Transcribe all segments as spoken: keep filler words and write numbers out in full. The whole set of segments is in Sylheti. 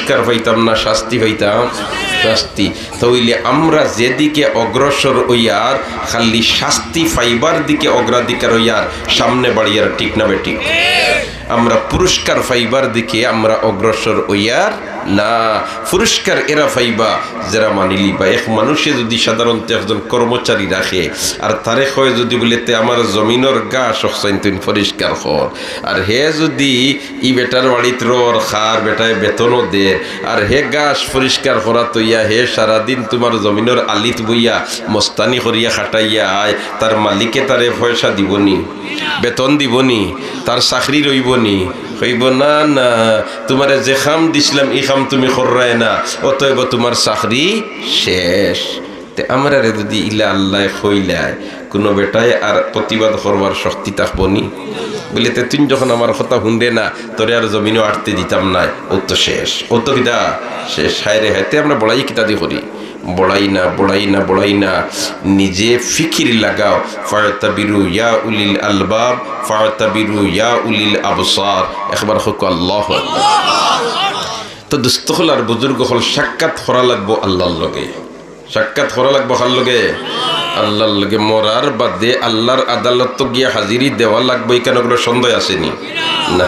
পুরস্কার পাইতাম না শাস্তি পাইতাম? শাস্তি। তাইলে আমরা যেদিকে অগ্রসর অইয়ার, খালি শাস্তি পাইবার দিকে অগ্রাধিকার অইয়ার সামনে বাড়িয়ার, ঠিক না বেঠিক? আমরা পুরস্কার পাইবার দিকে আমরা অগ্রসর অইয়ার না। পুরস্কার এরা পাইবা যেরা মানিলিবা। এক মানুষে যদি সাধারণত একজন কর্মচারী রাখে আর তারে কয় যদি বলে, "তে আমার জমিনর ঘাস অকসাইন তুইন পরিষ্কার কর," আর হে যদি ই বেটার বাড়িত রর খার, বেটায় বেতনও দের, আর হে ঘাস পরিষ্কার করা তইয়া হে সারাদিন তুমার জমিনর আলিত বইয়া মস্তানি করিয়া খাটাইয়া আয়, তার মালিকে তারে পয়সা দিবনি? বেতন দিবনি? তার চাকরি রইবনি? কইবো, "না, না, তুমারে যে কাম দিছলাম, ই কাম তুমি কররায় না, অতএব তুমার চাকরি শেষ।" তে আমরারে যদি ইলা আল্লায় কইলায়, কুনু বেটায় আর প্রতিবাদ করবার শক্তি থাকবো নি? বলে, "তে তুইন যখন আমার কথা হুনরে না, তোরে আর জমিনো আটতে দিতাম নায়, অউ তো শেষ, অউ তো কিতা শেষ।" হায় রে হায়, তে আমরা বড়াই কিতা দি করি? বড়াই না, বড়াই না, বড়াই না, নিজে ফিকির লাগাও। ফাতাবিরু ইয়া উলিল আলবাব, ফাতাবিরু ইয়া উলিল আবসার। একবার কউক্কা আল্লাহু আকবার। তো দোস্ত অকল আর বুজুর্গ অকল, সাক্ষাৎ করা লাগবো আল্লাহর লগে। সাক্ষাৎ করা লাগবো কার লগে? আল্লাহর লগে। মরার বাদে আল্লাহর আদালতো গিয়া হাজিরি দেওয়া লাগবো, ইখানো কুনু সন্দেহ আছে নি? না।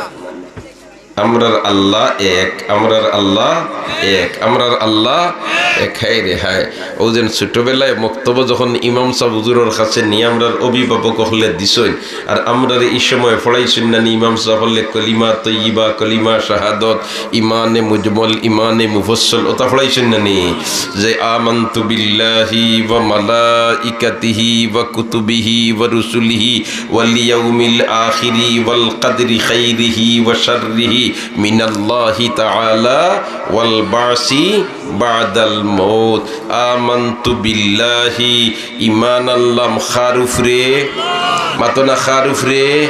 আমরার আল্লাহ এক, আমরার আল্লাহ এক, আমরার আল্লাহ এক। হায় রে হায়। অউ যেন ছোটবেলায় মক্তবো যখন ইমাম সাব হুজুরর কাছে নিয়া আমরার অভিভাবক অকলে দিছইন, আর আমরারে ই সময় পড়াইছইন না নি ইমাম সাব অকলে কলিমা তৈয়িবা, কলিমা শাহাদত, ইমানে মুজমল, ইমানে মুফসসল, অতা পড়াইছইন না নি? যে আমানতু বিল্লাহি ওয়া মালাইকাতিহি ওয়া কুতুবিহি ওয়া রুসুলিহি ওয়াল ইয়াউমিল আখিরি ওয়াল কদরি খাইরিহি ওয়া শাররিহি মিনাল্লাহি তাআলা ওয়াল বাসি বাদাল মাউত। আমানতু বিল্লাহি, ইমান আনলাম কার উপরে? মাতো না, কার উপরে?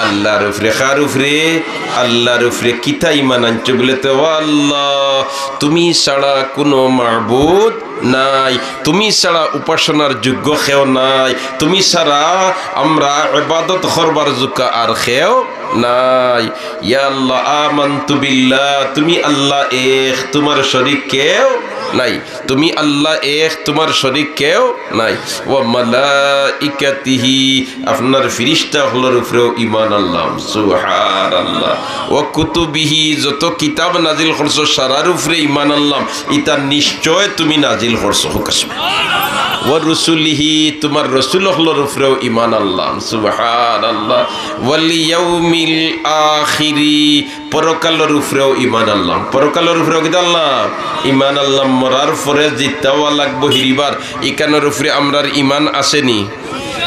আল্লাহর উপরে। কার উপরে? আল্লাহর উপরে। কিতা ইমান আনছো? বলে তো, "ও আল্লাহ, তুমি ছাড়া কুনু মাবুদ নাই, তুমি ছাড়া উপাসনার যোগ্য কেউ নাই, তুমি ছাড়া আমরা ইবাদত করবার যোগ্য আর কেউ নাই।" ইয়া আল্লাহ, আমানতু বিল্লাহ, তুমি আল্লাহ এক, তুমার শরিক কেউ নাই। তুমি আল্লাহ এক, তুমার শরিক কেউ নাই। ওয়া মালাইকাতিহি, আপনার ফিরিস্তা অকলর উপরেও ইমান আনলাম। সুবহানাল্লাহ। ওয়া কুতুবিহি, যত কিতাব নাজিল করছো সারার উপরে ইমান আনলাম, ইতা নিশ্চয় তুমি নাজিল করছো। কউক্কা সুবহানাল্লাহ। ওয়া রুসুলিহি, তুমার রসুল অকলর উপরেও ইমান আনলাম। সুবহানাল্লাহ। ওয়াল ইয়াউমিল আখিরি, পরকালর উপরেও ইমান আনলাম। পরকালর উপরেও কিতা আনলাম? ইমান আনলাম। মরার পরে জিতা অওয়া লাগবো হিরিবার, ইখানর উপরে আমরার ইমান আছে নি?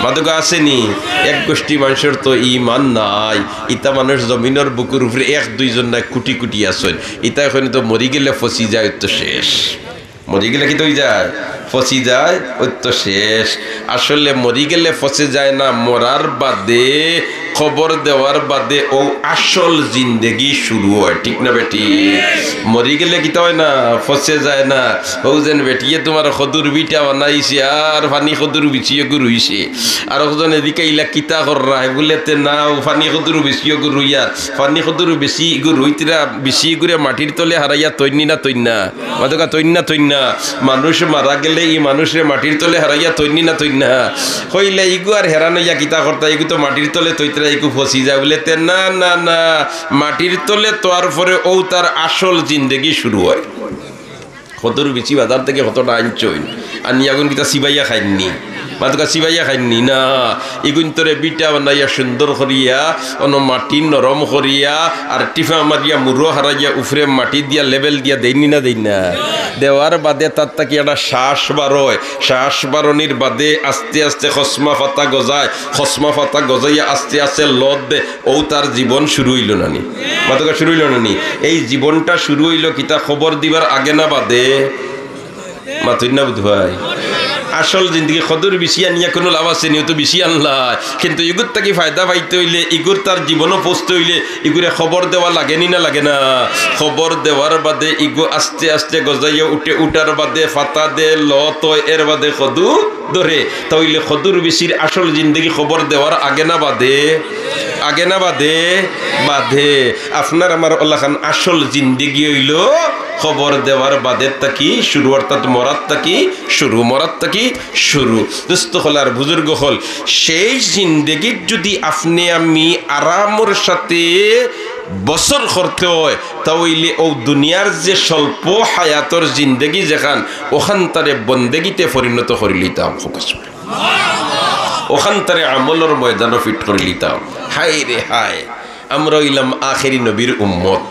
মাতো কউক্কা আছে নি? এক গোষ্ঠী মানষর তো ইমান নাই। ইতা মানুষ জমিনর বুকুর উপরে এক দুইজন নায়, কুটি কুটি আছইন। ইতা অখন তো মরি গেলে ফসি যায়, অউ তো শেষ। মরি গেলে কিতা অই যায়? ফসি যায়, অউ তো শেষ। আসলে মরি গেলে ফসে যায় না, মরার বাদে, কবর দেওয়ার বাদে অউ আসল জিন্দেগি শুরু অয়, ঠিক না বেঠিক? মরি গেলে কিতা অয় না? ফসে যায় না। অউ যেন বেটিয়ে তুমার কদুর ভিটা বানাইছে আর পানি কদুর বিছিয়ে গু রইছে। আর একজন এদিকে ইলা কিতা কররা, হে বলে, "তে না, অউ পানি কদুর বিছিয়ে গু রইয়ার, পানি কদুর বিছি গু রইতরা, বিছি গুরে মাটির তলে হারাইয়া থইন নি না থইন না?" মাতো কউক্কা থইন না থইন না? মানুষ মারা গেলে ই মানুষরে মাটির তলে হারাইয়া থইন নি না থইন না? কইলে, "ইগু আর হেরান অইয়া কিতা করতা, ইগু তো মাটির তলে থইতরা, ইগু ফসি যায়।" বলে, "তে না, না, না, মাটির তলে থওয়ার পরে অউ তার আসল জিন্দেগি শুরু অয়।" কদুর বিছি বাজার থাকি কতটা আনছইন, আনিয়া ইগুন কিতা চিবাইয়া খাইন নি? মাতো কউক্কা চিবাইয়া খাইন নি? না, ইগুন তরে ভিটা বানাইয়া সুন্দর করিয়া, অনো মাটি নরম করিয়া, আর টিফা মারিয়া মুরো হারাইয়া উপরে মাটি দিয়া লেবেল দিয়া দেইন নি না দেইন না? দেওয়ার বাদে তার থাকি একটা শ্বাস বারয়, শ্বাস বারনির বাদে আস্তে আস্তে খসমা পাতা গজায়, খসমা পাতা গজাইয়া আস্তে আস্তে লত দে, অউ তার জীবন শুরু অইলো না নি? মাতো কউক্কা শুরু অইলো না নি? এই জীবনটা শুরু অইলো কিতা, কবর দিবার আগে না বাদে? মাতইন না বুধ ভাই। আসল জিন্দেগি কদুর বিছি আনিয়া কুনু লাভ আছে নি? অউ তো বিছি আনলা, কিন্তু ইগুর থাকি ফায়দা পাইতে অইলে ইগুর তার জীবনো পৌঁছতে অইলে ইগুরে কবর দেওয়া লাগে নি না লাগে না? কবর দেওয়ার বাদে ইগু আস্তে আস্তে গজাইয়া উঠে, উঠার বাদে পাতা দে, লত অয়, এর বাদে কদু ধরে। তাইলে কদুর বিছির আসল জিন্দেগি কবর দেওয়ার আগে না বাদে? আগে না বাদে? বাদে। আপনার আমার অলাখান আসল জিন্দেগি অইলো খবর দেওয়ার বাদের থাকি শুরু, অর্থাৎ মরার থাকি শুরু, মরার থাকি শুরু। দোস্ত অকল আর বুজুর্গ অকল, সেই জিন্দেগিত যুদি আপনে আমি আরামর সাথে বসর করতে অয়, তা অইলে অউ দুনিয়ার যে স্বল্প হায়াতর জিন্দেগি যেখান, অখানতারে বন্দেগিতে পরিণত করিলিতাম। অখানতারে আমলর ময়দানো fit করিলিতাম। হায় রে হায়, আমরা অইলাম আখেরি নবীর উম্মত।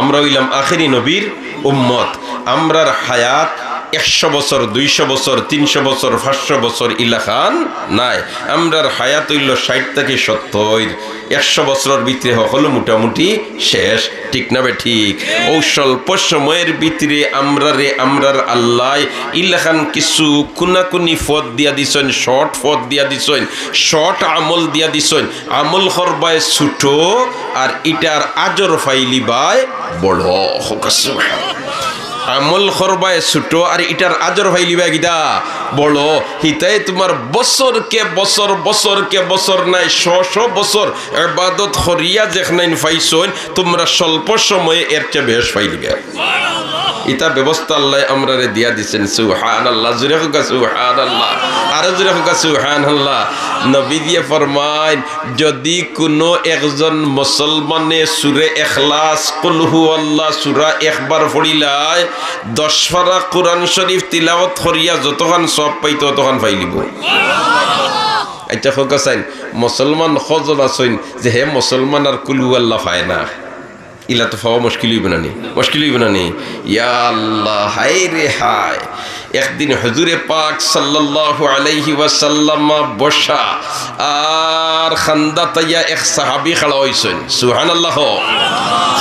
আমরা অইলাম আখেরি নবীর উম্মত। আমরার হায়াত একশো বছর, দুইশো বছর, তিনশো বছর, পাঁচশো বছর ইলাখান নায়। আমরার হায়াত অইলো ষাইট থাকি সত্তইর। একশো বছরর ভিতরে হকল মোটামুটি শেষ, ঠিক না বেঠিক? অউ স্বল্প সময়র ভিতরে আমরারে আমরার আল্লায় ইলাখান কিছু কুনাকুনি পথ দিয়া দিছইন, short পথ দিয়া দিছইন, short আমল দিয়া দিছইন। আমল করবায় ছোট, আর ইটার আজর পাইলিবায় বড়। আমল করবায় ছোট, আর ইটার আজর পাইলিবায় কিতা? বড়। হিতায় তুমার বছরকে বছর, বছরকে বছর নায়, শ শ বছর ইবাদত করিয়া যেখনাইন পাইছইন, তুমরা স্বল্প সময়ে এর চেয়ে বেশ পাইলিবায়। ইতা ব্যবস্থা আল্লায় আমরারে দিয়া দিছইন। সুবহানাল্লাহ, জুরে কউক্কা সুবহানাল্লাহ, আরো জুরে কউক্কা সুবহানাল্লাহ। নবীজিয়ে ফরমাইন, যুদি কুনু একজন মুসলমানে সুরে ইখলাস, কুল হু আল্লাহ সুরা একবার পড়িলায়, দশ পারা কুরআন শরীফ তিলাওয়াত করিয়া যতখান সওয়াব পাইতো, অতখান পাইলিবো। আইচ্ছা, কউক্কা চাইন, মুসলমান কয়জন আছইন যে হে মুসলমান আর কুল হু আল্লাহ পায় না? ইলা তো পাওয়া মুশকিল অইবো না নি? মুশকিল অইবো না নি? ইয়া আল্লাহ, হায় রে হায়। একদিন হুজুরে পাক সাল্লাল্লাহু আলাইহি ওয়াসাল্লাম বসা, আর কান্দাত আইয়া এক সাহাবী খাড়া অইছইন। সুবহানাল্লাহ।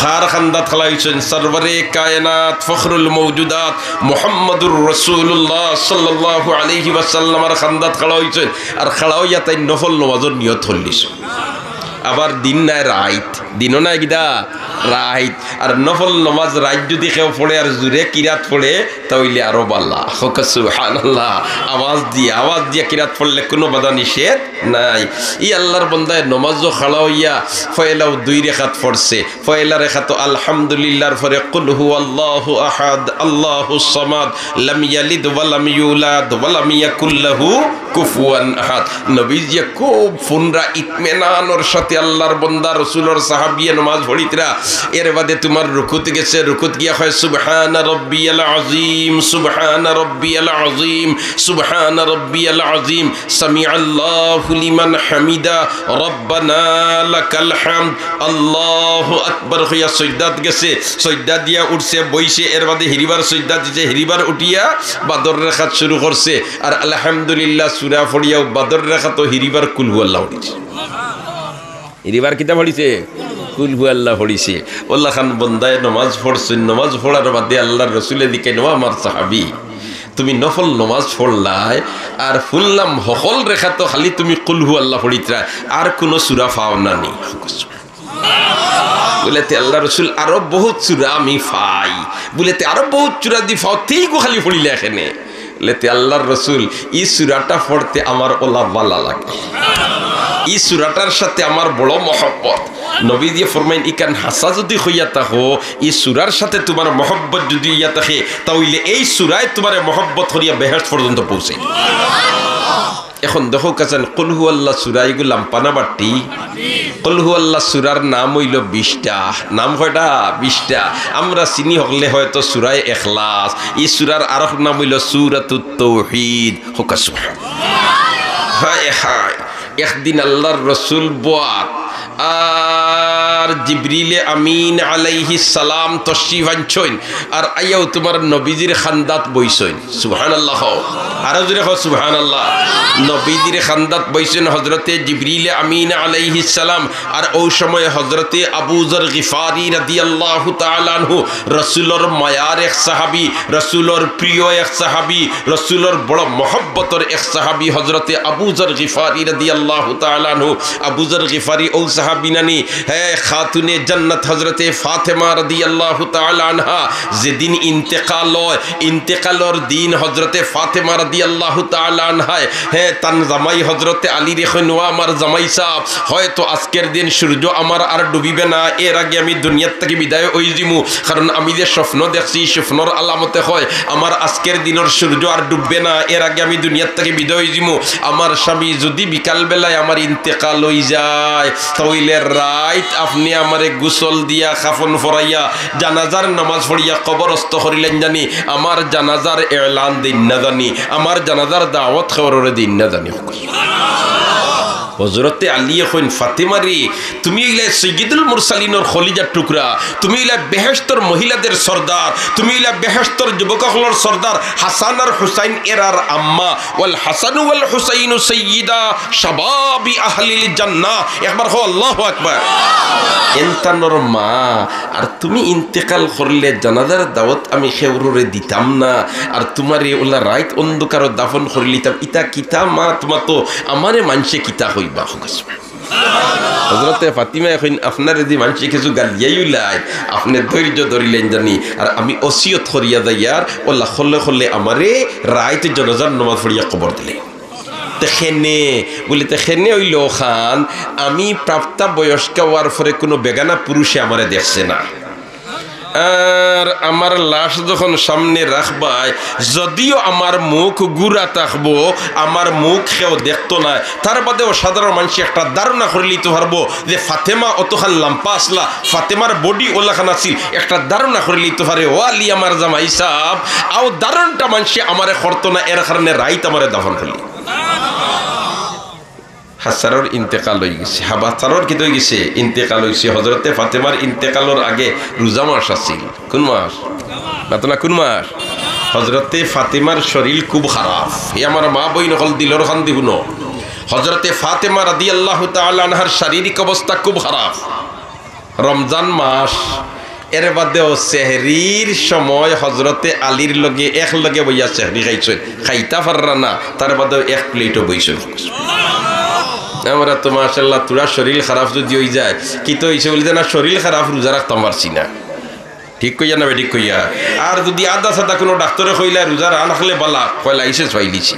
কার কান্দাত খাড়া অইছইন? সরওয়ারে কায়নাত, ফখরুল মওজুদাত, মুহাম্মাদুর রাসূলুল্লাহ সাল্লাল্লাহু আলাইহি ওয়াসাল্লামর কান্দাত খাড়া অইছইন। আর খাড়া অইয়া তাইন নফল নমাজর নিয়ত করিলিছইন। আবার দিন নায়, রাইত। দিনও নায় কিতা? রাইত। আর নফল নমাজ রাইত যুদি কেউ পড়ে আর জুরে কিরাত পড়ে, তা অইলে আরো বালা। কউক্কা সুবহানাল্লাহ। আওয়াজ দিয়া, আওয়াজ দিয়া কিরাত পড়লে কুনু বাধা নিষেধ নাই। ই আল্লার বন্দায় নমাজো খাড়া অইয়া পয়লাউ দুই রেকাত পড়ছে। পয়লা রেকাতো আলহামদুলিল্লাহর পরে কুল হু আল্লাহু আহাদ, আল্লাহুস সামাদ, লাম ইয়ালিদ ওয়া লাম ইউলাদ ওয়া লাম ইয়াকুল লাহু কুফুয়ান আহাদ। নবীজিয়ে খুব পুনরা ইতমিনানর সাথে আল্লার বন্দা রসুলর সাহাবিয়ে নমাজ পড়িতরা। এর বাদে তুমার রুকুত গেছে, রুকুত গিয়া কয়, সুবহানা রব্বিয়াল আযীম, সুবহানা রব্বিয়াল আযীম, সুবহানা রব্বিয়াল আযীম, সামিআল্লাহু লিমান হামিদা, রব্বানা লাকাল হামদ, আল্লাহু আকবার কইয়া সইজদাত গেছে, সইজদা দিয়া উঠছে, বইছে, এর বাদে হিরিবার সইজদা দিছে, হিরিবার উঠিয়া বাদর রেকাত শুরু করছে, আর আলহামদুলিল্লাহ সুরা পড়িয়াউ বাদর রেকাতো হিরিবার কুল হু আল্লাহ পড়িছে। হিরিবার কিতা পড়িছে? কুল হু আল্লাহ পড়িছে। অলাখান বন্দায় নমাজ পড়ছইন, নমাজ পড়ার বাদে আল্লার রসুলে জিকাইন, ও আমার সাহাবী, তুমি নফল নমাজ পড়লায়, আর হুনলাম হকল রেকাতো খালি তুমি কুল হু আল্লাহ পড়িতরায়, আর কুনু সুরা পাও না নি? বুলে, তে আল্লার রসুল, আরো বউত সুরা আমি পাই। বুলে, তে আরো বউত সুরা যুদি পাও, তে ইগু খালি পড়িলায় কেনে? বুলে, তে আল্লার রসুল, ই সুরাটা পড়তে আমার অলা বালা লাগে, ই সুরাটার সাথে আমার বড় মহব্বত। নবীজিয়ে ফরমাইন, ইখান হাছা যুদি কইয়া থাকো, ই সুরার সাথে তুমার মহব্বত যুদি অইয়া থাকে, তা অইলে এই সুরায় তুমারে মহব্বত করিয়া বেহেশত পর্যন্ত পৌঁছাই। এখন দেখউক্কা চাইন, কুল হু আল্লাহ সুরা ইগু লাম্বা না বাট্টি? কুল হু আল্লাহ সুরার নাম অইলো বিশটা। নাম কয়টা? বিশটা। আমরা চিনি হকলে হয়তো সুরায়ে ইখলাস। ই সুরার আরক নাম অইলো সুরাতুত তাওহীদ। কউক্কা সুবহানাল্লাহ। হায় হায়, একদিন আল্লার রসুল বওয়াত, আর জিবরিলে আমিন আলাইহিস সালাম তশরিফ আনছইন, আর আইয়াউ তুমার নবীজির কান্দাত বইছইন। সুবহানাল্লাহ কও। আরো জুরে কও, সুবহানাল্লাহ। নবীজির কান্দাত বইছইন হজরতে জিবরিলে আমিন আলাইহিস সালাম, আর অউ সময় হজরতে আবু যর গিফারি রাদিয়াল্লাহু তাআলা আনহু, রসুলর মায়ার এক সাহাবী, রসুলর প্রিয় এক সাহাবী, রসুলর বড় মহব্বতর এক সাহাবী হজরতে আবু যর গিফারি রাদিয়াল্লাহু তাআলা আনহু। আবু যর গিফারি অউ সাহাবী না নি? হে খাতুনে জান্নাত হযরতে ফাতেমা রাদিয়াল্লাহু তাআলা আনহা যেদিন ইন্তেকাল অয়, ইন্তেকালর দিন হযরতে ফাতেমা রাদিয়াল্লাহু তাআলা আনহায়, হ্যাঁ, তান জামাই হযরতে আলীরে কইন, "ও আমার জামাই সাব, হয়তো আজকের দিন সূর্য আমার আর ডুবিবে না, এর আগে আমি দুনিয়ার থাকি বিদায় অইযিমু, কারণ আমি যে স্বপ্ন দেখছি, স্বপ্নর আলামতে কয় আমার আজকের দিনর সূর্য আর ডুববে না, এর আগে আমি দুনিয়ার থাকি বিদায় অইযিমু। আমার স্বামী যুদি বিকালবেলায় আমার ইন্তেকাল অইযায়, তা অইলে রাইত আপনে আমারে গোসল দিয়া, কাফন পরাইয়া, জানাজার নামাজ পড়িয়া কবরস্থ করিলাইন জানি, আমার জানাজার এলান দেইন না জানি, আমার জানাজার দাওয়াত কেউররে দেইন না জানি।" হযরতে আলীয়ে কইন, "ফাতেমা রে, তুমি অইলায় সাইয়্যিদুল মুরসালিনর কলিজার টুকরা, তুমি অইলায় বেহেশতর মহিলাদের সর্দার, তুমি অইলায় বেহেশতর যুবক অকলর সর্দার, হাসান আর হুসাইন এরার আম্মা, ওয়াল হাসানু ওয়াল হুসাইনু সাইয়্যিদা শাবাবি আহলিল জান্নাহ।" একবার কও, "আল্লাহু আকবার।" এন তানর মা, আর তুমি ইন্তেকাল করলে জানাজার দাওয়াত আমি কেউররে দিতাম না, আর তুমারে অউলা রাইত অন্ধকারো দাফন করিলিতাম, ইতা কিতা মা তুমার, তো আমারে মানষে কিতা কইবা? হযরতে ফাতিমায় কইন, "আপনারে দি মানষে কিছু গালিয়াইও লাই, আপনে ধৈর্য ধরিলাইন জানি, আর আমি ওসিয়ত করিয়া যাইয়ার, অউলা খলে খলে আমারে রাইত জানাজার নামাজ পড়িয়া কবর দিলে।" তে কেনে, বুলে, তে কেনে অইলো অখান, আমি প্রাপ্তা বয়স্কা অওয়ার পরে কুনু বেগানা পুরুষে আমারে দেখছে না। আর আমার লাশ যখন সামনে রাখবায়, যদিও আমার মুখ গুরা থাকবো, আমার মুখ কেউ দেখতো নায়। তার বাদেও সাধারণ মানষে একটা ধারণা করিলিতো পারবো যে ফাতেমা অতখান লাম্বা আছলা, ফাতেমার body অলাখান আছিল, একটা ধারণা করিলিতো পারে, "ও আলী আমার জামাই সাব, আও ধারণাটা মানষে আমারে করতো না, এর কারণে রাইত আমারে দাফন করিলি।" হাসারর ইন্তেকাল অইগেছে। হাবা সারর কিতা অইগেছে? ইন্তেকাল অইছে। হযরতে ফাতেমার ইন্তেকালর আগে রোজা মাস আছিল। কুন মাস? মাতো না, কুন মাস? হযরতে ফাতেমার শরীল খুব খারাপ। হে আমার মা বইন অকল, দিলর কান্দি হুনো। হযরতে ফাতেমা রাদিয়াল্লাহু তাআলা আনহার শারীরিক অবস্থা খুব খারাপ। রমজান মাস, এর বাদেও সেহরির সময় হযরতে আলীর লগে একলগে বইয়া সেহরি খাইছইন, খাইতা পাররা না, তার বাদেও এক plate-ও বইছইন। আমরা তো মাশাআল্লাহ, থুড়া শরীল খারাপ যুদি অইযায়, কিতা অইছে বুলে যে, "না, শরীল খারাপ, রোজা রাখতাম পারছি না।" ঠিক কইয়া না বেঠিক কইয়া? আর যুদি আধা সাদা কুনু ডাক্তরে কইলা, "রোজা না রাখলে বালা", কইলা, "ইসে ছুয়াইলিছি।"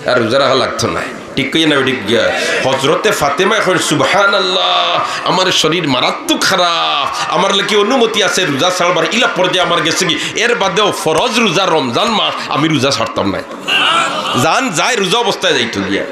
আর রোজা রাখা লাগতো নায়। ঠিক কইয়া না বেঠিক কইয়া? হযরতে ফাতেমায় কইন, "সুবহানাল্লাহ, আমার শরীর মারাত্মক খারাপ, আমার লাগি অনুমতি আছে রোজা ছাড়বার, ইলা পর্যায়ে আমার গেছে গি, এর বাদেও ফরজ রোজা রমজান মাস আমি রোজা ছাড়তাম নায়।" জান যায় রোজা অবস্থায় যাইতো গিয়া।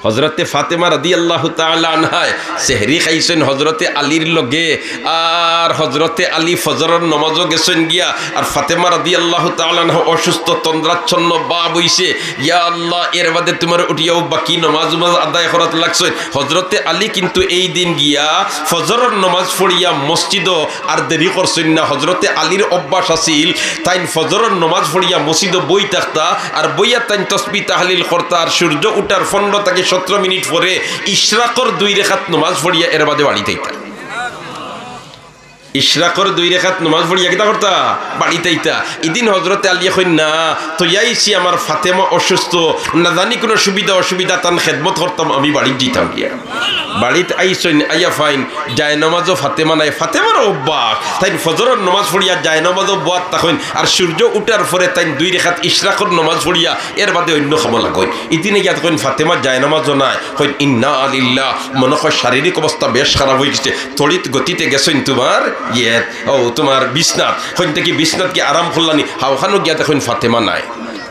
হযরতে ফাতেমা রাদিয়াল্লাহু তাআলা আনহায় সেহরি খাইছইন হযরতে আলীর লগে, আর হযরতে আলী ফজরর নমাজও গেছইন গিয়া, আর ফাতেমা রাদিয়াল্লাহু তাআলা আনহা অসুস্থ, তন্দ্রাচ্ছন্ন ভাব অইছে। ইয়া আল্লাহ, এর বাদে তুমার উঠিয়াও বাকি নমাজ উমাজ আদায় করাত লাগছইন। হযরতে আলী কিন্তু এই দিন গিয়া ফজরর নমাজ পড়িয়া মসজিদও আর দেরি করছইন না। হযরতে আলীর অভ্যাস আছিল, তাইন ফজরর নমাজ পড়িয়া মসজিদও বই থাকতা, আর বইয়া তাইন তসবি তাহলিল করতা, আর সূর্য উঠার পনেরো থাকি সতেরো মিনিট পরে ইশরাকর দুই রেখাত নমাজ পড়িয়া এর বাদে বাড়িত আইতা। ইশরাকর দুই রেখাত নমাজ পড়িয়া কিতা করতা? বাড়িত আইতা। ইদিন হযরতে আলীয়ে কইন, "না, থইয়া আইছি আমার ফাতেমা অসুস্থ, না জানি কুনু সুবিধা অসুবিধা, তান খেদমত করতাম, আমি বাড়িত যাইতাম গিয়া।" বাড়িত আইছইন, আইয়া পাইন জায়নামাজও ফাতেমা নাই। ফাতেমার অভ্যাস, তাইন ফজরর নমাজ পড়িয়া জায়নামাজও বওয়াত থাকইন, আর সূর্য উঠার পরে তাইন দুই রেখাত ইশরাকর নমাজ পড়িয়া এর বাদে অইন্য কামো লাগইন। ইদিন গিয়া দেখইন ফাতেমা জায়নামাজও নাই, কইন, "ইন্না লিল্লাহ, মনো কয় শারীরিক অবস্থা বেশ খারাপ অইগেছে।" তড়িৎ গতিতে গেছইন তুমার ইয়ে, ও তুমার বিছনাত, কইন, "দেখি বিছনাত গিয়া আরাম করলানি?" হাওখানো গিয়া দেখইন ফাতেমা নাই।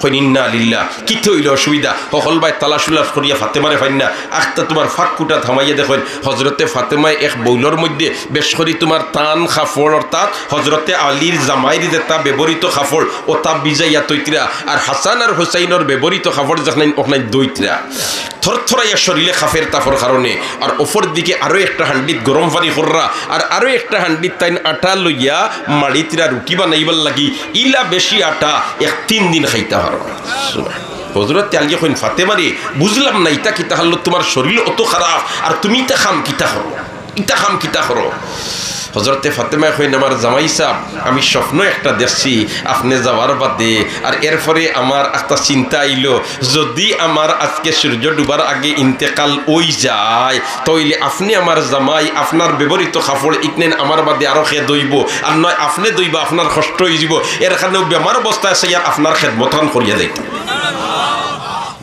কইন, "ইন্না লিল্লাহ, কিতা অইলো অসুবিধা?" হকল বায় তালাশ উলাশ করিয়া ফাতেমারে পাইন না। আখতা তুমার ফাঁক কুটাত হামাইয়া দেখইন, হযরতে ফাতেমায় এক বাউলর মধ্যে বেশ করি তুমার তান কাপড়, অর্থাৎ হযরতে আলীর জামাইর যেতা ব্যবহৃত কাপড়, অতা ভিজাইয়া থইতরা, আর হাসান আর হুসাইনর ব্যবহৃত কাপড় যেখান, অখান ধইতরা। থরথরাইয়া শরীলে কাপের তাপর কারণে, আর অপর দিকে আরো একটা হান্ডিত গরম পানি কররা, আর আরো একটা হান্ডিত তাইন আটা লইয়া মাড়িতরা রুটি বানাইবার লাগি, ইলা বেশি আটা এক তিন দিন খাইতা পারো। হযরতে আলীয়ে কইন, "ফাতেমা রে, বুঝলাম না, ইতা কিতা হালত, তুমার শরীল অত খারাপ, আর তুমি ইতা কাম কিতা করো? ইতা কাম কিতা করো?" হজরতে ফাতেমায় কইন, "আমার জামাই সাব, আমি স্বপ্ন একটা দেখছি আপনে যাওয়ার বাদে, আর এরপরে আমার একটা চিন্তা আইলো, যদি আমার আজকে সূর্য ডুবার আগে ইন্তেকাল অই যায়, তাইলে আপনে আমার জামাই, আপনার ব্যবহৃত কাপড় ইকনেন আমার বাদে আরো কে ধইবো, আর নয় আপনে ধইবা, আপনার কষ্ট অই যিবো, এর কারণে বেমার অবস্থায় চাইয়ার আপনার খেদমতখান করিয়া যাইতাম।"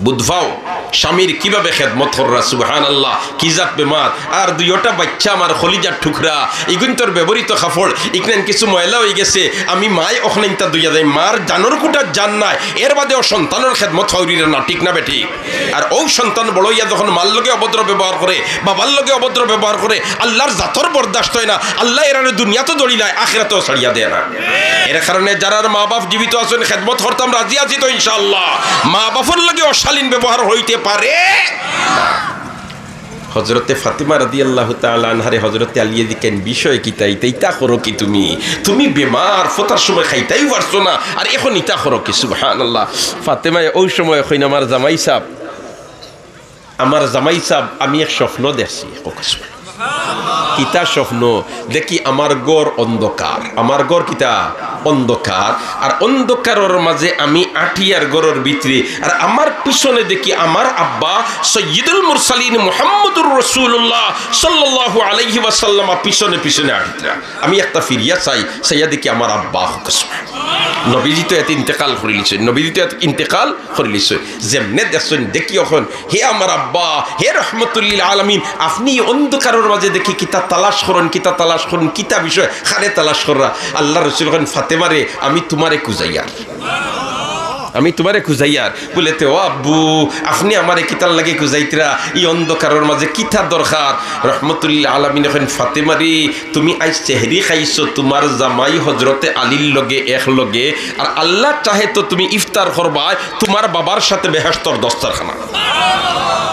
বুঝ পাও, স্বামীর কিভাবে খেদমত কররা, সুবহানাল্লাহ, কি জাত বেমার। আর দুইওটা বাচ্চা আমার কলিজার টুকরা, ইগুইন্তর ব্যবহৃত কাপড়, ইকনাইন কিছু ময়লা অই গেছে, আমি মায় অখনাইন্তা ধইয়া যাই, মার জানর কুটা জান নাই, এর বাদেও সন্তানর খেদমত ফাউরিরা না, ঠিক না বেঠিক? আর অউ সন্তান বড় অইয়া যখন মার লগে অভদ্র ব্যবহার করে, বাবার লগে অভদ্র ব্যবহার করে, আল্লার জাতর বরদাস্ত অয় না, আল্লায় এরারে দুনিয়াতও দড়িলায়, আখিরাতও ছাড়িয়া দেয় না। এর কারণে যারার মা বাপ জীবিত আছইন, খেদমত করতাম রাজি আছি তো ইনশাআল্লাহ। মা বাপর লগে অশালীন ব্যবহার অইতে পারে না। হজরতে ফাতেমা রাদিয়াল্লাহু তাআলা আনহারে হজরতে আলীয়ে জিকাইন, "বিষয় কিতা? ইতা, ইতা করো কি তুমি? তুমি বেমার, ফতার সময় খাইতাউ পারছো না, আর অখন ইতা করো কি?" সুবহানাল্লাহ। ফাতেমায় অউ সময় কইন, "আমার জামাই সাব, আমার জামাই সাব, আমি এক স্বপ্ন দেখছি।" কিতা স্বপ্ন? দেখি আমার ঘর অন্ধকার, আমার ঘর কিতা? অন্ধকার। আর অন্ধকারর মাঝে আমি আটিয়ার ঘরর ভিতরে, আর আমার পিছনে দেখি আমার আব্বা সৈয়দুল মুরসালিন মুহাম্মদুর রাসূলুল্লাহ সাল্লাল্লাহু আলাইহি ওয়াসাল্লাম পিছনে পিছনে আটিতরা। আমি একটা ফিরিয়া চাই, চাইয়া দেখি আমার আব্বা। নবীজি তো এতে ইন্তেকাল করিলিছইন, নবীজি তো এতে ইন্তেকাল করিলিছইন। যেমনে দেখছইন, দেখি অখন হে আমার আব্বা, হে রহমতুল্লিল আলামিন, আপনে অন্ধকারর মাঝে দেখি কিতা তালাশ করইন, কিতা তালাশ করইন, কিতা বিষয়, কারে তালাশ কররা? আল্লার রসুল কইন, "ফাতেমারে, আমি তুমারে খুজাইয়ার, আমি তুমারে খুজাইয়ার।" বুলে, "তে ও আব্বু, আপনে আমারে কিতার লাগি খুজাইতরা? ই অন্ধকারর মাঝে কিতা দরকার?" রহমতুল্লিল আলামিন কইন, "ফাতেমারে, তুমি আইজ সেহরি খাইছো তুমার জামাই হজরতে আলীর লগে এক লগে, আর আল্লা চাহে তো তুমি ইফতার করবায় তুমার বাবার সাথে বেহেশতর দস্তরখানা।"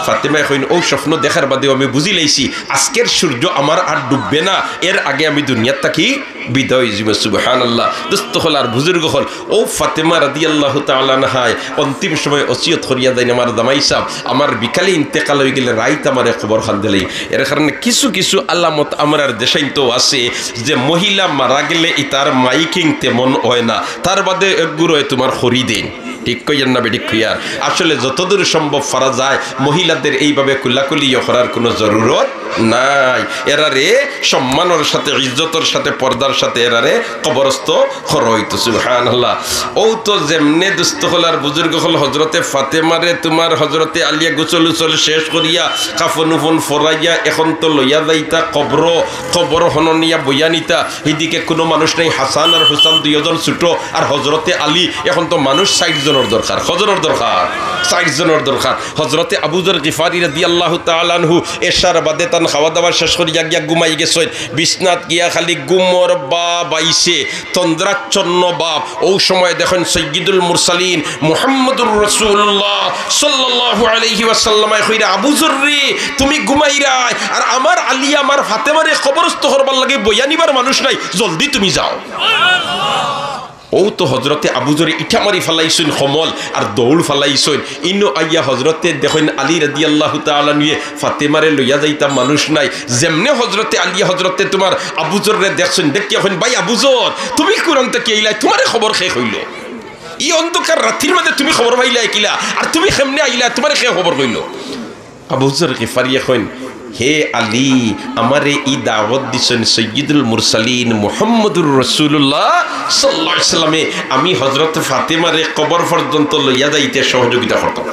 ফাতেমায় কইন, "অউ স্বপ্ন দেখার বাদেউ আমি বুঝিলাইছি, আজকের সূর্য আমার আর ডুববে না, এর আগে আমি দুনিয়ার থাকি বিদায় অই যিমু।" সুবহানাল্লাহ। দোস্ত অকল আর বুজুর্গ অকল, অউ ফাতেমা রাদিয়াল্লাহু তাআলা আনহায় অন্তিম সময় ওসিয়ত করিয়া যাইন, "আমার জামাই সাব, আমার বিকালে ইন্তেকাল অই গেলে রাইত আমারে কবর খান্দিলাইন।" এর কারণে কিছু কিছু আলামত আমরার দেশাইন্তও আছে যে মহিলা মারা গেলে ইতার মাইকিং তেমন অয় না, তার বাদে একগুর অয় তুমার খড়ি দেইন। ঠিক কইয়ার না বেঠিক কইয়ার? আসলে যতদূর সম্ভব পারা যায় মহিলাদের এইভাবে কুলাকুলি ইয়ে করার কুনু জরুরত নাই। এরারে সম্মানর সাথে, ইজ্জতর সাথে, পর্দার সাথে এরারে কবরস্থ করা অইতো। সুবহানাল্লাহ। অউ তো যেমনে দোস্ত অকল আর বুজুর্গ অকল হজরতে ফাতেমারে তুমার হজরতে আলীয়ে গোসল উসল শেষ করিয়া কাফন উফন ফরাইয়া অখন তো লইয়া যাইতা কবরো, কবর হননিয়া বইয়া নিতা, হিদিকে কুনু মানুষ নাই, হাসান আর হুসান দুইওজন ছুটো, আর হজরতে আলী, অখন তো মানুষ ষাইট জনর দরকার, কয়জনর দরকার? ষাইট জনর দরকার। হজরতে আবু যর গিফারি রাদিয়াল্লাহু তাআলা আনহু এশার বাদে তান খাওয়া দাওয়া শেষ করিয়া গিয়া ঘুমাই গেছইন। বিছনাত গিয়া খালি ঘুমর ভাব আইছে, তন্দ্রাচ্ছন্ন ভাব। অউ সময় দেখইন সৈয়দুল মুরসালিন মুহাম্মদুর রাসূলুল্লাহ সাল্লাল্লাহু আলাইহি ওয়াসাল্লামে কইরা, "আবু যর রে, তুমি ঘুমাইরায়, আর আমার আলী আমার ফাতেমারে কবরস্থ করবার লাগি বইয়া নিবার মানুষ নাই, জলদি তুমি যাও।" অউ তো হজরতে আবু যরে ইটা মারি ফালাইছইন কমল, আর দৌড় ফালাইছইন। ইনো আইয়া হজরতে দেখইন আলী রাদিয়াল্লাহু তাআলা আনহুয়ে ফাতেমারে লইয়া যাইতা মানুষ নাই। যেমনে হজরতে আলী হজরতে তুমার আবু যররে দেখছইন, দেখিয়া কইন, "ভাই আবু যর, তুমি কুরান থাকি আইলায়, তুমারে কবর কে কইলো? ই অন্ধকার রাতির মাঝে তুমি কবর পাইলায় কিলা? আর তুমি কেমনে আইলায়? তুমারে কে কবর কইলো?" আবু যর গিফারিয়ে কইন, "হে আলী, আমারে ই দাওয়াত দিছইন সৈয়দুল মুরসালিন মুহাম্মদুর রাসূলুল্লাহ সাল্লাল্লাহু আলাইহি ওয়াসাল্লামে, আমি হজরত ফাতেমারে কবর পর্যন্ত লইয়া যাইতে সহযোগিতা করতাম।"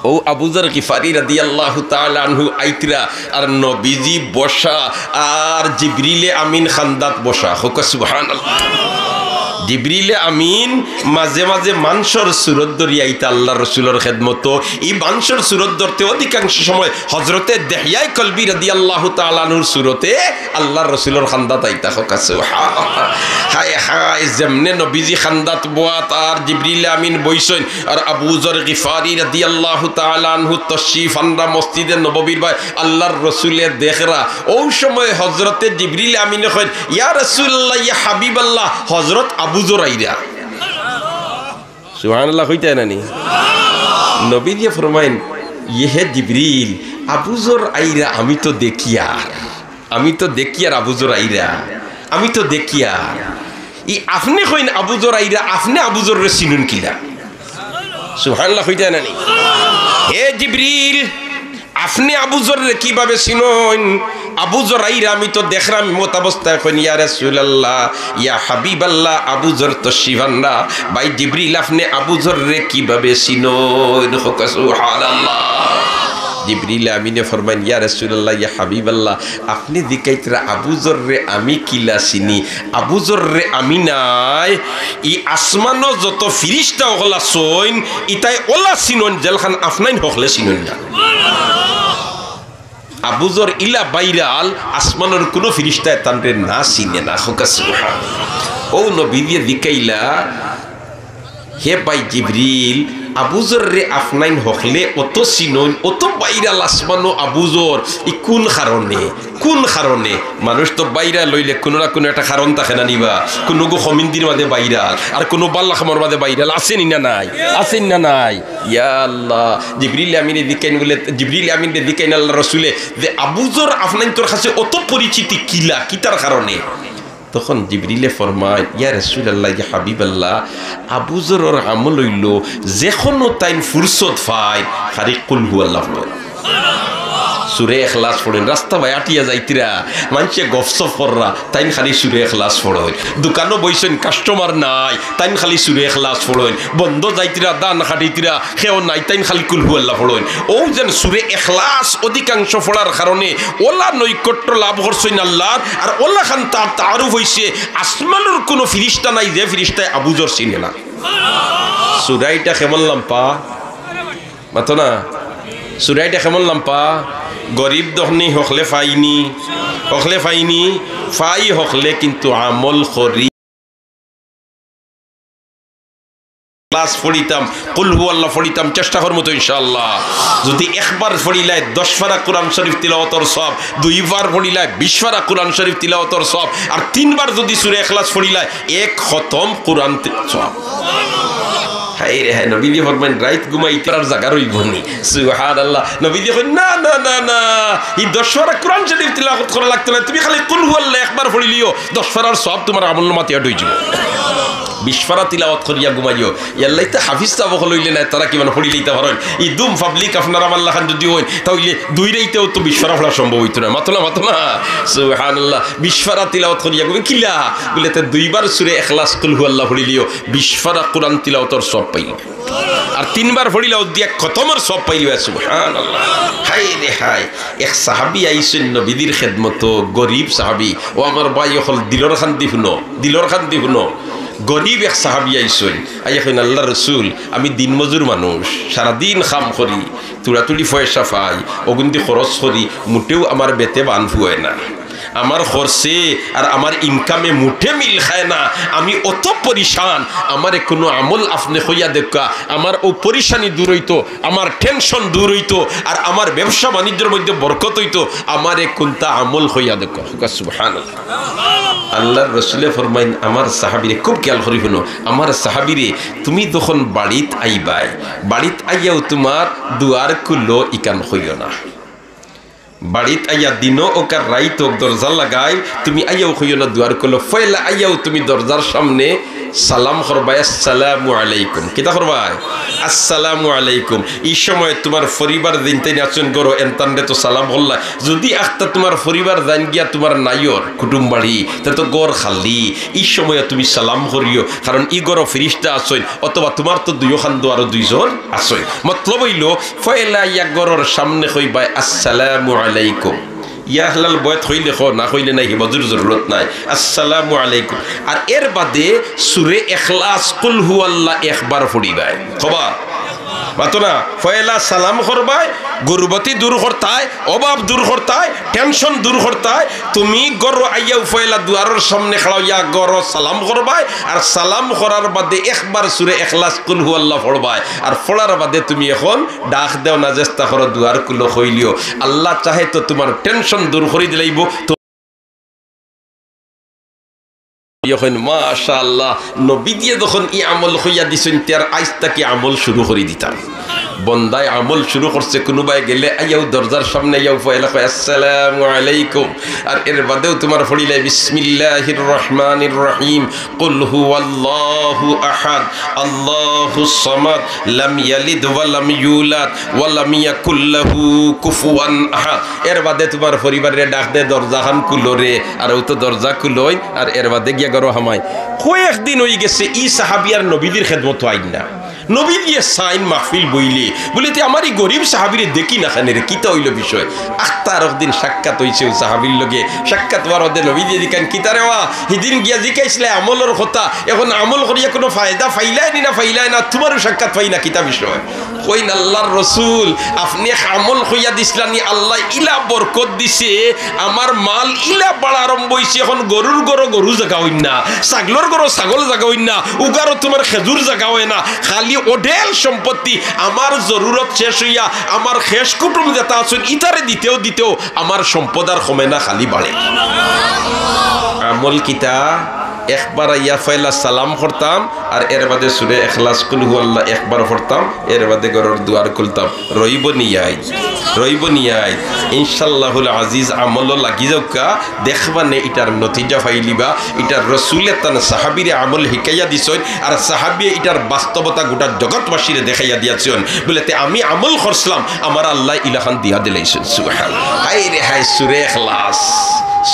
অউ আবু যর গিফারি রাদিয়াল্লাহু তাআলা আনহু আইতরা, আর নবীজি বসা, আর জিবরিলে আমিন খান্দাত বসা। কউক্কা সুবহানাল্লাহ। জিবরিলে আমিন মাঝে মাঝে মানষর সুরত ধরিয়া আইতা আল্লার রসুলর খেদমতো। ই মানষর সুরত ধরতে অধিকাংশ সময় হজরতে দেহইয়ায়ে কলবি রাদিয়াল্লাহু তাআলা আনহুর সুরতে আল্লার রসুলর খান্দাত আইতা। কউক্কা সুবহানাল্লাহ। হায় হায়, যেমনে নবীজি খান্দাত বওয়াত আর জিবরিলে আমিন বইছইন, আর আবু যর গিফারি রাদিয়াল্লাহু তাআলা আনহু তশরিফ আনরা মসজিদে নববীর বায়, আল্লার রসুলে দেখরা। অউ সময় হজরতে জিবরিলে আমিনে কইন, "ইয়া রাসূলুল্লাহ, ইয়া হাবিবাল্লাহ, হজরত আবু যর আইরা।" সুবহানাল্লাহ কইতা নানি? নবীজিয়ে ফরমাইন, "ইয়ে হে জিবরিল, আবু যর আইরা আমি তো দেখিয়ার।" আমি তো দেখিয়ার আবু জরাইরা, আমি তো দেখিয়ার। ই আপনে কইন আবু জরাইরা, আপনে আবু জররে চিনইন কিলা? সুবহানাল্লাহ কইতা না নি? হে জিবরিল, আপনে আবু জররে কিভাবে চিনইন? আবু জরাইরা আমি তো দেখরাম মত অবস্থায়। কইন, ইয়া রাসূলুল্লাহ, ইয়া হাবিবাল্লাহ, আবু জর তো শিবান্ডা। ভাই জিবরিল, আপনে আবু জররে কিভাবে চিনইন? কউক্কা সুবহানাল্লাহ। জিবরিল আমিনে ফরমাইন, ইয়া রাসূলুল্লাহ, ইয়া হাবিবাল্লাহ, আপনে জিকাইতরা আবু জররে আমি কিলা চিনি? আবু জররে আমি নায়, ই আসমানো যত ফিরিস্তা অকল আছইন, ইতায় অলা চিনইন, যেলাখান আপনাইন হকলে চিনইন না। আবু জর ইলা ভাইরাল, আসমানর কুনু ফিরিস্তায় তানরে না চিনে না। কউক্কা সুবহানাল্লাহ। অউ নবীয়ে জিকাইলা, হে ভাই জিবরিল, আবু জররে আপনাইন হকলে অত চিনইন, অত ভাইরাল আসমানো আবু জর, ই কুন কারণে? কুন কারণে? মানুষ তো ভাইরাল অইলে কুনু না কুনু একটা কারণ থাকে না নি বা? কুনুগু কমিন্দির মাঝে ভাইরাল, আর কুনু বালা কামর মাঝে ভাইরাল, আছে নি না নাই? আছে নি না নাই? ইয়া আল্লাহ, জিবরিল আমিনে জিকাইন বুলে, জিবরিল আমিনরে জিকাইন আল্লার রসুলে যে আবু জর আপনাইনতর কাছে অত পরিচিতি কিলা, কিতার কারণে? তখন জিবরিলে ফরমাইন, ইয়া রাসূলুল্লাহ, ইয়া হাবিবাল্লাহ, আবু জরর আমল অইলো, যেকোনো তাইন ফুরসত পাইন, খালি কুল হু আল্লাহ পড়ইন। সূরা ইখলাস পড়ইন, রাস্তা বায় আটিয়া যাইতরা, মানষে গফসফ কররা, তাইন খালি সূরা ইখলাস পড়ইন। দোকানো বইছইন, কাস্টমার নাই, তাইন খালি সূরা ইখলাস পড়ইন। বন্দো যাইতরা, ধান কাটিতরা, কেউ নাই, তাইন খালি কুল হু আল্লাহ পড়ইন। অউ যেন সূরা ইখলাস অধিকাংশ পড়ার কারণে অলা নৈকট্য লাভ করছইন আল্লার, আর অলাখান তার তারুফ অইছে, আসমানর কুনু ফিরিস্তা নাই যে ফিরিস্তায় আবু জর চিনে না। সূরাইটা কেমন লাম্বা? মাতো না। সূরাইটা কেমন লাম্বা? গরিব ধনী হকলে পাইনি, হকলে পাইনি, পাই হকলে, কিন্তু আমল করি। ইখলাস পড়িতাম, কুল হু আল্লাহ পড়িতাম, চেষ্টা করমু তো ইনশাআল্লাহ। যুদি একবার পড়িলায় দশ পারা কুরআন শরীফ তিলাওয়াতর সওয়াব, দুইবার পড়িলায় বিশ পারা কুরআন শরীফ তিলাওয়াতর সওয়াব, আর তিনবার যুদি সূরা ইখলাস পড়িলায় এক খতম কুরআন তি-, সওয়াব। হায় রে হায়, নবীজি ফরমাইন, রাইত ঘুমাইতে আর জাগা রইবো নি। সুবহানাল্লাহ। নবীজি কইন, না, না, না, না, ই দশ পারা কুরআন শরীফ তিলাওয়াত করা লাগতো নায়, তুমি খালি কুল হু আল্লাহ একবার পড়িলিও, দশ পারার সওয়াব তুমার আমলনামাত add অইযিবো। বিশ পারা তিলাওয়াত করিয়া ঘুমাইও। ইয়াল্লাইতে হাফিজ সাব অকল অইলে নায়, তারা কিমান পড়িলিতা পারইন। ইদুম পাবলিক আপনারা আমার লাখান যুদি অইন, তা অইলে দুই রাইতেও তো বিশ পারা পড়া সম্ভব অইতো না। মাতো না, মাতো না। সুবহানাল্লাহ। বিশ পারা তিলাওয়াত করিয়া ঘুমাই কিলা? বুলে, তে দুইবার সূরা ইখলাস কুল হু আল্লাহ পড়িলিও, বিশ পারা কুরআন তিলাওয়াতর সওয়াব পাইলে। আর তিনবার পড়িলা অউ দিয়া খতমর সওয়াব পাইলিবা। সুবহানাল্লাহ। হায় রে হায়, এক সাহাবী আইছইন নবীজির খেদমতো, গরিব সাহাবী। ও আমার ভাই অকল, দিলর কান্দি হুনো, দিলর কান্দি হুনো। গরিব এক সাহাবী আইছইন, আইয়া কইন, আল্লার রসুল, আমি দিনমজুর মানুষ, সারাদিন কাম করি, তুড়াতুড়ি পয়সা পাই, অগুইনদি খরচ করি, মুটেউ আমার বেতে বান ফুয়ায় না। আমার খরচে আর আমার ইনকামে মুটে মিল খায় না। আমি অত পরিশান, আমারে কুনু আমল আপনে কইয়া দেউক্কা, আমার অউ পরিশানি দূর অইতো, আমার টেনশন দূর অইতো, আর আমার ব্যবসা বাণিজ্যর মধ্যে বরকত অইতো। আমারে কুন্তা আমল কইয়া দেউক্কা। কউক্কা সুবহানাল্লাহ। আল্লার রসুলে ফরমাইন, আমার সাহাবীরে, খুব খেয়াল করি হুনো, আমার সাহাবীরে, তুমি যখন বাড়িত আইবায়, বাড়িত আইয়াউ তুমার দুয়ার খুলো ইখান কইও না। বাড়িত আইয়া দিনো অউক আর রাইত অউক দরজা লাগাইল, তুমি আইয়াউ কইও না দুয়ার খুলো। পয়লা আইয়াউ তুমি দরজার সামনে সালাম করবায়, আসসালামু আলাইকুম। কিতা করবায়? আসসালামু আলাইকুম। ই সময় তুমার পরিবার যেইন তাইন আছইন ঘরো, এন তানরে তো সালাম করলায়। যুদি আখতা তুমার পরিবার যাইন গিয়া তুমার নাইয়র কুটুম বাড়ি, তে তো ঘর খালি। ই সময় তুমি সালাম করিও, কারণ ই ঘরো ফিরিস্তা আছইন, অথবা তুমার তো দুইওখান দুয়ারো দুইজন আছইন। মতলব অইলো, পয়লা আইয়া ঘরর সামনে কইবায়, "আসসালামু আলাইকুম।" ইয়া আহলাল বয়ত কইলে কও, না কইলে নাই, হিফজর জরুরত নাই। আসসালামু আলাইকুম। আর এর বাদে সূরা ইখলাস, কুল হু আল্লাহ একবার পড়িবায়। কবা? মাতো না, পয়লা সালাম করবায়, গুরবতি দূর করতায়, অভাব দূর করতায়, টেনশন দূর করতায়। তুমি ঘরো আইয়াউ পয়লা দুয়ারর সামনে খাড়া অইয়া ঘরো সালাম করবায়, আর সালাম করার বাদে একবার সূরা ইখলাস, কুল হু আল্লাহ পড়বায়, আর পড়ার বাদে তুমি অখন ডাক দেও না, যেস্তা করো দুয়ার খুলো কইলিও, আল্লাহ চাহে তো তুমার টেনশন দূর করি দিলাইবো। তো ইয়ে কইন, মাশাআল্লাহ, নবীজিয়ে যখন ই আমল কইয়া দিছইন, তে আর আইজ থাকি আমল শুরু করি দিতাম। বন্দায় আমল শুরু করছে, কুনুবায় গেলে আইয়াউ দরজার সামনে আইয়াউ পয়লা কয়, "আসসালামু আলাইকুম।" আর এর বাদেউ তুমার পড়িলে, "বিসমিল্লাহির রহমানির রহিম, কুল হুয়াল্লাহু আহাদ, আল্লাহুস সামাদ, লাম ইয়ালিদ ওয়া লাম ইউলাদ, ওয়া লাম ইয়াকুল লাহু কুফুয়ান আহাদ।" এর বাদে তুমার পরিবাররে ডাক দে, "দরজাখান খুলো রে।" আর অউ তো দরজা খুলইন, আর এর বাদে গিয়া ঘরো হামাইন। কয়েকদিন অইগেছে, ই সাহাবি আর নবীজির খেদমতো আইন না। নবীজিয়ে চাইন মাহফিল বইলে, বুলে, "তে আমার ই গরিব সাহাবিরে দেখি না কেনে রে, কিতা অইলো বিষয়?" আখতা আরক দিন সাক্ষাৎ অইছে অউ সাহাবির লগে। সাক্ষাৎ অওয়ার বাদে নবীজিয়ে জিকাইন, "কিতা রে বা, হিদিন গিয়া জিকাইছলায় আমলর কথা, অখন আমল করিয়া কুনু ফায়দা পাইলায় নি না পাইলায় না, তুমারেউ সাক্ষাৎ পাই না, কিতা বিষয়?" কইন, "আল্লার রসুল, আপনে এক আমল কইয়া দিছলা নি, আল্লায় ইলা বরকত দিছে, আমার মাল ইলা বাড়া আরম্ভ অইছে, অখন গরুর ঘরো গরু জাগা অইন না, ছাগলর ঘরো ছাগল জাগা অইন না, উগারো তুমার খেজুর জাগা অয় না, খালি অঢেল সম্পত্তি। আমার জরুরত শেষ অইয়া আমার খেশ কুটুম যেতা আছইন, ইতারে দিতেও দিতেও আমার সম্পদ আর কমে না, খালি বাড়ে।" আমল কিতা? একবার আইয়া পয়লা সালাম করতাম, আর এর বাদে সুরে এখলাস, কুল হুয়াল্লাহ একবার পড়তাম, এর বাদে ঘরর দুয়ার খুলতাম। রইবো নি আইজ? রইবো নি আইজ? ইনশাআল্লাহুল আজিজ, আমলো লাগি যাউক্কা, দেখবা নে ইটার নতিজা পাইলিবা। ইটার রসুলে তান সাহাবিরে আমল হিকাইয়া দিছইন, আর সাহাবিয়ে ইটার বাস্তবতা গোটা জগৎবাসীরে দেখাইয়া দিয়াছইন। বুলে, "তে আমি আমল করছলাম, আমার আল্লায় ইলাখান দিয়া দিলাইছইন।" সুবহানাল্লাহ। হায় রে হায়, সুরে এখলাস,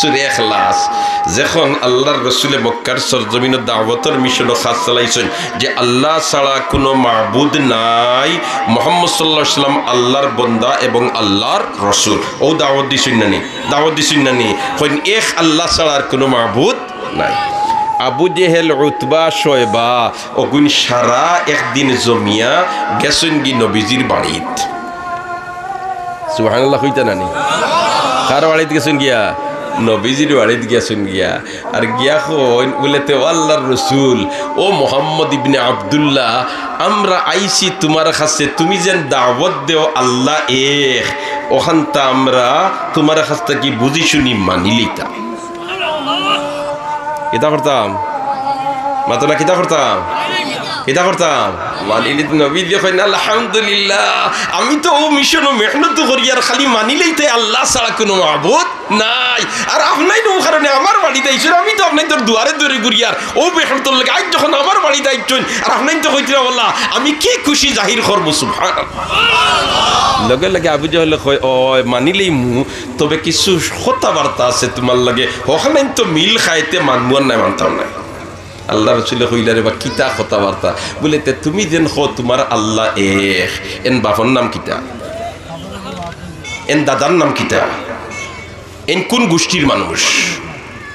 সুরে এখলাস। যখন আল্লার রসুলে মক্কার সরজমিনো দাওয়াতর মিশনো কাজ চালাইছইন যে আল্লা ছাড়া কুনু মাবুদ নাই, মুহাম্মদ সাল্লাল্লাহু আলাইহি ওয়াসাল্লাম আল্লার বন্দা এবং আল্লার রসুল, অউ দাওয়াত দিছইন না নি? দাওয়াত দিছইন না নি? কইন, "এক আল্লা ছাড়া আর কুনু মাবুদ নাই।" আবু জেহেল, উতবা, শয়বা, অগুইন সারা একদিন জমিয়া গেছইন গি নবীজির বাড়িত। সুবহানাল্লাহ কইতা না নি? কার বাড়িত গেছইন গিয়া? নবীজির বাড়িত গেছইন গিয়া। আর গিয়া কইন, বুলে, "তে ও আল্লার রসুল, ও মোহাম্মদ ইবনে আব্দুল্লাহ, আমরা আইছি তুমার কাছে, তুমি যেন দাওয়াত দেও আল্লা এক, অখানতা আমরা তুমার কাছ থাকি বুঝি শুনি মানিলিতাম।" কিতা করতাম? মাতো না, কিতা করতাম? কিতা করতাম? মানিলিতাম। নবীজিয়ে কইন, "আলহামদুলিল্লাহ, আমি তো অউ মিশনো মেহনত করিয়ার খালি মানিলিতাম আল্লা ছাড়া কুনু মাবুদ নাই। আর আপনাইন অউ কারণে আমার বাড়িত আইছইন, আমি তো আপনাইনতর দুয়ারে দুয়ারে ঘুরিয়ার অউ মেহনতর লাগি। আইজ যখন আমার বাড়িত আইছইন, আর আপনাইন তো কইতরা, আমি কি খুশি জাহির করমু।" সুবহানাল্লাহ। লগে লগে আবু জেহেলে কয়, "অয়, মানিলিমু, তবে কিছু কথাবার্তা আছে তুমার লগে, অখানইন তো মিল খাইতে মানমু আর নায় মানতাম নায়।" আল্লার রসুলে কইলা, "রে বা, কিতা কথাবার্তা?" বুলে, "তে তুমি যেন কও তুমার আল্লা এক, এন বাপর নাম কিতা? এন দাদার নাম কিতা? এন কুন গুষ্টির মানুষ?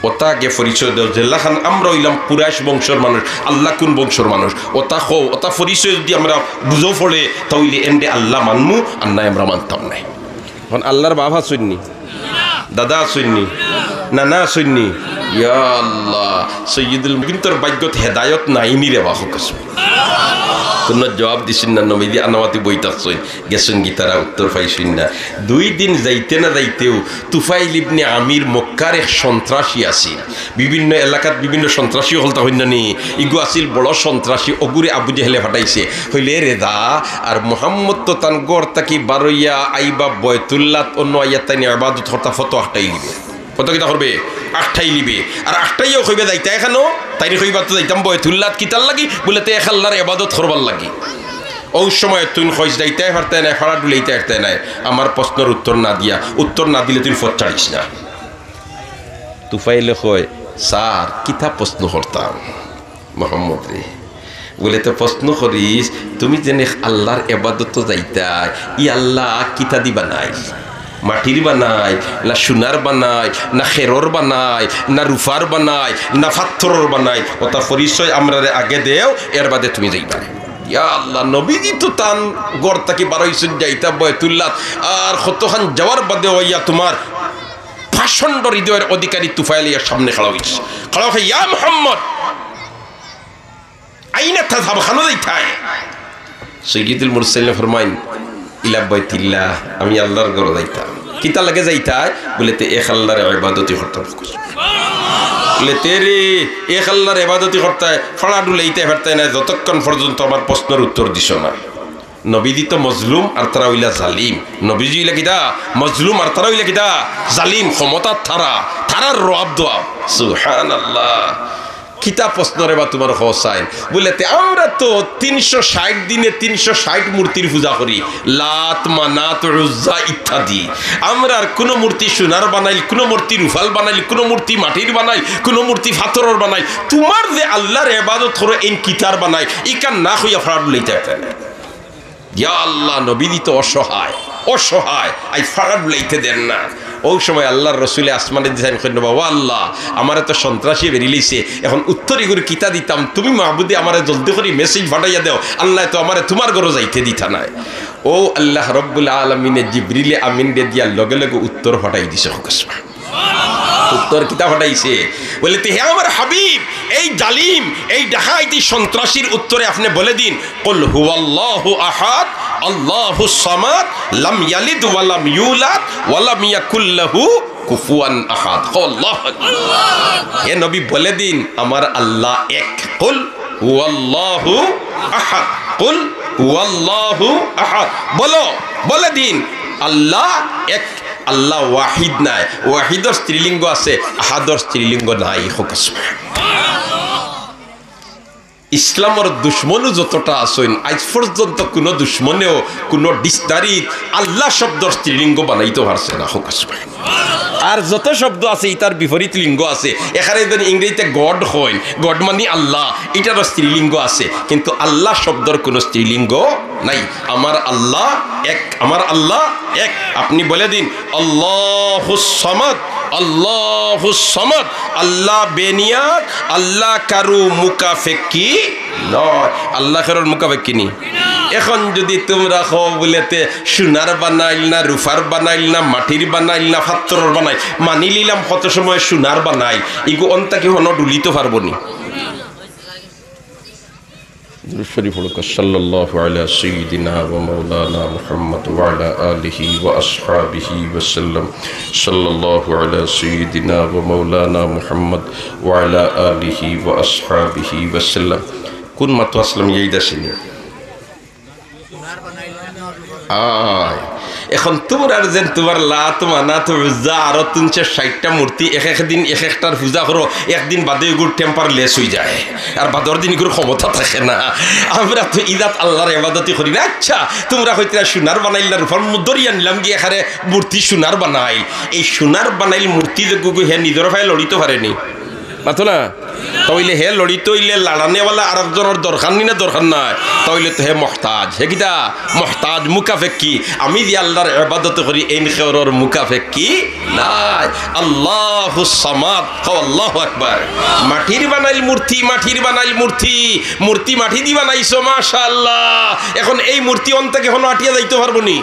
অতা আগে পরিচয় দেও, যেলাখান আমরা অইলাম কুরাইশ বংশর মানুষ, আল্লা কুন বংশর মানুষ? অতা কও, অতা পরিচয় যুদি আমরা বুঝো পড়ে, তা অইলে এনরে আল্লা মানমু, আর নায় আমরা মানতাম নায়।" অখন আল্লার বাপ আছইন নি? দাদা আছইন নি? নানা আছইন নি? ইয়া আল্লাহ, সৈয়দুল মুরসালিনর ভাগ্যত হেদায়ত নাই নি রে বা, কও। কুনু জুয়াব দিছইন না, নবীজি আনামাতি বই থাকছইন, গেছইন গি তারা উত্তর পাইছইন না। দুই দিন যাইতে না যাইতেউ তুফাইল ইবনে আমির মক্কার এক সন্ত্রাসী আছিল, বিভিন্ন এলাকাত বিভিন্ন সন্ত্রাসী অকল থাকইন না নি, ইগু আছিল বড় সন্ত্রাসী, অগুরে আবু জেহেলে ফাটাইছে। কইলে, "রে দা, আর মোহাম্মদ তো তান ঘর থাকি বারইয়া আইবা বয়তুল্লাত, অনো আইয়া তাইন ইবাদত করতা, ফতো আটকাইলিবে।" ফতো কিতা করবে? আটকাইলিবে। আর আটকাইয়াউ কইবা, "যাইতায় কেনে?" তাইন কইবা, "তো যাইতাম বয়তুল্লাত।" কিতার লাগি? বুলে, "তে এক আল্লার ইবাদত করবার লাগি।" অউ সময় তুইন কইছ, "যাইতায় পারতায় নায়, ফাড়া ডুলাইতায় পারতায় নায়।" আমার প্রশ্নর উত্তর না দিয়া, উত্তর না দিলে তুইন ফত ছাড়িস না। তুফাইলে কয়, "স্যার, কিতা প্রশ্ন করতাম মোহাম্মদরে?" বুলে, "তে প্রশ্ন করিস, তুমি যেন এক আল্লার ইবাদতো যাইতায়, ই আল্লা কিতা দি বানাইল? মাটির বানাইল, না সোনার বানাইল, না খেরর বানাইল, না রুফার বানাইল, না পাত্থরর বানাইল? অতা পরিচয় আমরারে আগে দেও, এর বাদে তুমি যাইবায়।" ইয়া আল্লাহ, নবীজি তো তান ঘর থাকি বারইছইন যাইতা বয়তুল্লাত, আর কতখান যাওয়ার বাদে অইয়া তুমার পাষণ্ড হৃদয়র অধিকারী তুফাইল আইয়া সামনে খাড়া অইছে। খাড়া অইয়া, "ইয়া মুহাম্মদ, আইনা তাযহাব, খানো যাইতায়?" সৈয়দুল মুরসালিন ফরমাইন, "ইলা বাইতিল্লাহ, আমি আল্লার ঘরো যাইতাম।" "কিতার লাগি যাইতায়?" বুলে, "তে এক আল্লার ইবাদতি করতাম।" বুলে, "তে রে, এক আল্লার ইবাদতি করতায়, ফাড়া ডুলাইতায় পারতায় নায়, যতক্ষণ পর্যন্ত আমার প্রশ্নর উত্তর দিছো না।" নবীজি তো মজলুম আর তারা অইলা জালিম। নবীজি অইলা কিতা? মজলুম আর তারা অইলা কিতা? জালিম। ক্ষমতার তারা, তারার রব দোয়াব। সুবহানাল্লাহ। কিতা প্রশ্ন রে বা তুমার, কও চাইন? বুলে, তে আমরা তো তিনশো ষাইট দিনে তিনশো ষাইট মূর্তির পূজা করি, লাত, মানাত, উজ্জা ইত্যাদি। আমরার কুনু মূর্তি সোনার বানাইল, কুনু মূর্তি রুফার বানাইল, কুনু মূর্তি মাটির বানাইল, কুনু মূর্তি পাথরর বানাইল। তুমার যে আল্লার এবাদত করো, এইন কিতার বানাইল, ইখান না কইয়া ফাড়া ডুলাইতা পারতায় না। ইয়া আল্লাহ, নবীজি তো অসহায়, অসহায়, আইজ ফাড়া ডুলাইতে দেন না। অউ সময় আল্লার রসুলে আসমানেদি চাইন, কইন, "বাবা আল্লাহ, আমারে তো সন্ত্রাসীয়ে বেড়ি লইছে, এখন উত্তর ইগুর কিতা দিতাম? তুমি মাবুদে আমারে জলদি করি message ফাটাইয়া দেও, আল্লায় তো আমারে তুমার ঘরো যাইতে দিতা নায়।" অউ আল্লাহ রব্বুল আলামিনে জিবরিলে আমিনরে দিয়া লগে লগে উত্তর ফাটাই দিছে। কউক্কা সুবহান। উত্তর কিতা ফাটাইছে? বুলে, তে হে আমার হাবিব, এই জালিম, এই ডাকাইতি সন্ত্রাসীর উত্তরে আপনে বলে দিন, "কুল হুয়াল্লাহু আহাদ, আল্লাহুস সামাদ, লাম ইয়ালিদ ওয়া লাম ইউলাদ, ওয়া লাম ইয়াকুল লাহু কুফুয়ান আহাদ।" কও, আল্লাহু আকবার। হে নবী, বলে দিন, "আমার আল্লাহ এক।" কুল হুয়াল্লাহু আহাদ। কুল হুয়াল্লাহু আহাদ। বলো, বলে দিন, আল্লাহ এক, আল্লাহ ওয়াহিদ নায়। ওয়াহিদর স্ত্রীলিঙ্গ আছে, আহাদর স্ত্রীলিঙ্গ নাই। কউক্কা সুবহান। ইসলামর দুশমনও যতটা আছইন, আইজ পর্যন্ত কুনু দুশমনেও কুনু dictionary-ত আল্লাহ শব্দর স্ত্রীলিঙ্গ বানাইতো পারছে না। কউক্কা সুবহান। আর যত শব্দ আছে, ইতার বিপরীত লিঙ্গ আছে। এখানে যেন ইংরেজিতে God কইন, God মানি আল্লাহ, ইটারও স্ত্রীলিঙ্গ আছে, কিন্তু আল্লাহ শব্দর কুনু স্ত্রীলিঙ্গ নাই। আমার আল্লাহ এক, আমার আল্লাহ এক। আপনে বলে দিন, "আল্লাহুস সামাদ, আল্লাহুস সামাদ।" আল্লাহ বেনিয়াজ, আল্লাহ কারু মুকাফেক্কি নয়। আল্লাহ কারুর মুকাফেক্কি নি? এখন যুদি তুমরা কও বুলে, তে সোনার বানাইল না, রুফার বানাইল না, মাটির বানাইল না, পাত্থরর বানাইল, মানি লিলাম কত সময় সোনার বানাইল, ইগু অন থাকি হনো ডুলিতো পারবো নি? দুরূদ শরীফ পড়ুক্কা। সাল্লাল্লাহু আলা সাইয়্যিদিনা ওয়া মাওলানা মুহাম্মদ ওয়া আলা আলিহি ওয়া আসহাবিহি ওয়া সাল্লাম। সাল্লাল্লাহু আলা সাইয়্যিদিনা ওয়া মাওলানা মুহাম্মদ ওয়া আলা আলিহি ওয়া আসহাবিহি ওয়া সাল্লাম। কুন মাতো আছলাম, ইয়াদ আছে নি? আয়, এখন তুমরার যেন তুমার লাত, মানাত, উজ্জা, আরো তিনশো ষাইটটা মূর্তি, এক এক দিন এক একটার পূজা করো, একদিন বাদে ইগুর temper less অইযায়, আর বাদর দিন ইগুর ক্ষমতা থাকে না। আমরা তো ইজাত আল্লার এবাদতি করি না। আচ্ছা, তুমরা কইতরা সোনার বানাইল না রুফার, মু-, ধরিয়া নিলাম গি এখানে মূর্তি সোনার বানাইল। এই সোনার বানাইল মূর্তি যেগু হে নিজর পায়ে লড়িতো পারে নি। মাতো না? তা অইলে হে লড়িতো অইলে লাড়ানেওয়ালা আরক জনর দরকার নি না দরকার নাই? তা অইলে তো হে মহতাজ। হে কিতা? মহতাজ, মুকাফেক্কি। আমি যে আল্লার এবাদত করি, এইন কেউরর মুকাফেক্কি নাই। আল্লাহুস সামাদ। কও আল্লাহু আকবার। মাটির বানাইল মূর্তি, মাটির বানাইল মূর্তি, মূর্তি মাটিদি বানাইছো, মাশাআল্লাহ। এখন এই মূর্তি অন থাকি হনো আটিয়া যাইতো পারবো নি?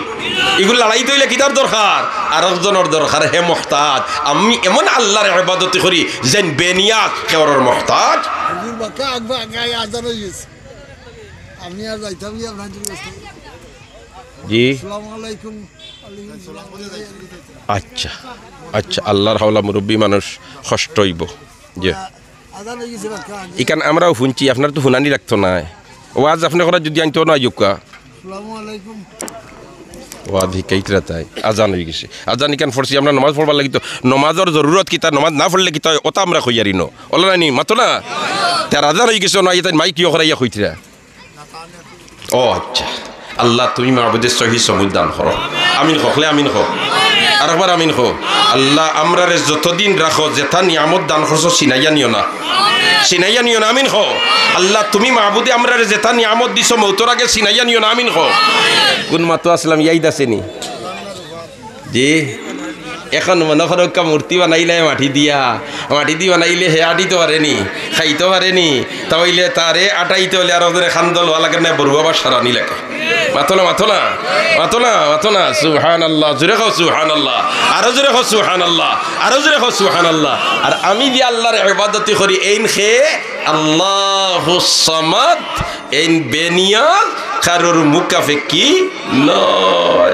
ইগুর লড়াইতো অইলে কিতার দরকার? আরক জনর দরকার। হে মহতাজ, আমি এমন আল্লার এবাদতি করি, যেইন বেনিয়াজ, কেউরর মহতাজ। হুজুর, বাক্কা আগ-, আগ-, আগে আজান অই গেছে। আমি আর যাইতাম কি আপনার কাছে? জি। আসসালামু আলাইকুম। আচ্ছা, আচ্ছা, আল্লার হাওলা মুরব্বি মানুষ, কষ্ট অইবো। জি। আজান অই গেছে, বাক্কা আগে। ইখান আমরাও হুনছি, আপনার তো হুনানি লাগতো নায়। ওয়াজ আপনে করা যুদি আনতো না, আইউক্কা। আসসালামু আলাইকুম। ওয়াজ হিকাইতরা তাই, আজান অই গেছে। আজান ইখান পড়ছি, আমরা নমাজ পড়বার লাগি তো, নমাজর জরুরত কিতা, নমাজ না পড়লে কিতা অয়, অতা আমরা কইয়ারি ন। অলা নানি, মাতো না? তার আজান অই গেছে, না, ইতাই মাইক ইয়ে করাইয়া কইতরা। ও আচ্ছা। আল্লাহ, তুমি মাবুদে সহি সমুদ দান করো। আমিন কও, হকলে আমিন কও। আরকবার আমিন কও। আল্লাহ, আমরারে যতদিন রাখো, যেতা নিয়ামত দান করছো, ছিনাইয়া নিও না। ছিনাইয়া নিও না, আমিন কও। আল্লাহ, তুমি মাবুদে আমরারে যেতা নিয়ামত দিছো, মউতর আগে ছিনাইয়া নিও না, আমিন কও। কুন মাতো আছলাম, ইয়াদ আছে নি? জি, এখন মনো করউক্কা মূর্তি বানাইলে মাটি দিয়া, মাটিদি বানাইলে হে আটিতো পারে নি, খাইতো পারে নি, তা অইলে তারে আটাইতে অইলে আরক জনে কান্দো লওয়া লাগে না, বড়ুয়া বা সারানি লাগে। মাতো না, মাতো না, মাতো না, মাতো না, সুবহানাল্লাহ, জুরে কও সুবহানাল্লাহ, আরো জুরে কও সুবহানাল্লাহ, আরো জুরে কও সুবহানাল্লাহ। আর আমি যে আল্লার এবাদতি করি, এইন কে আল্লাহুস সামাদ, এইন বেনিয়াজ, কারুর মুকাফেক্কি নয়।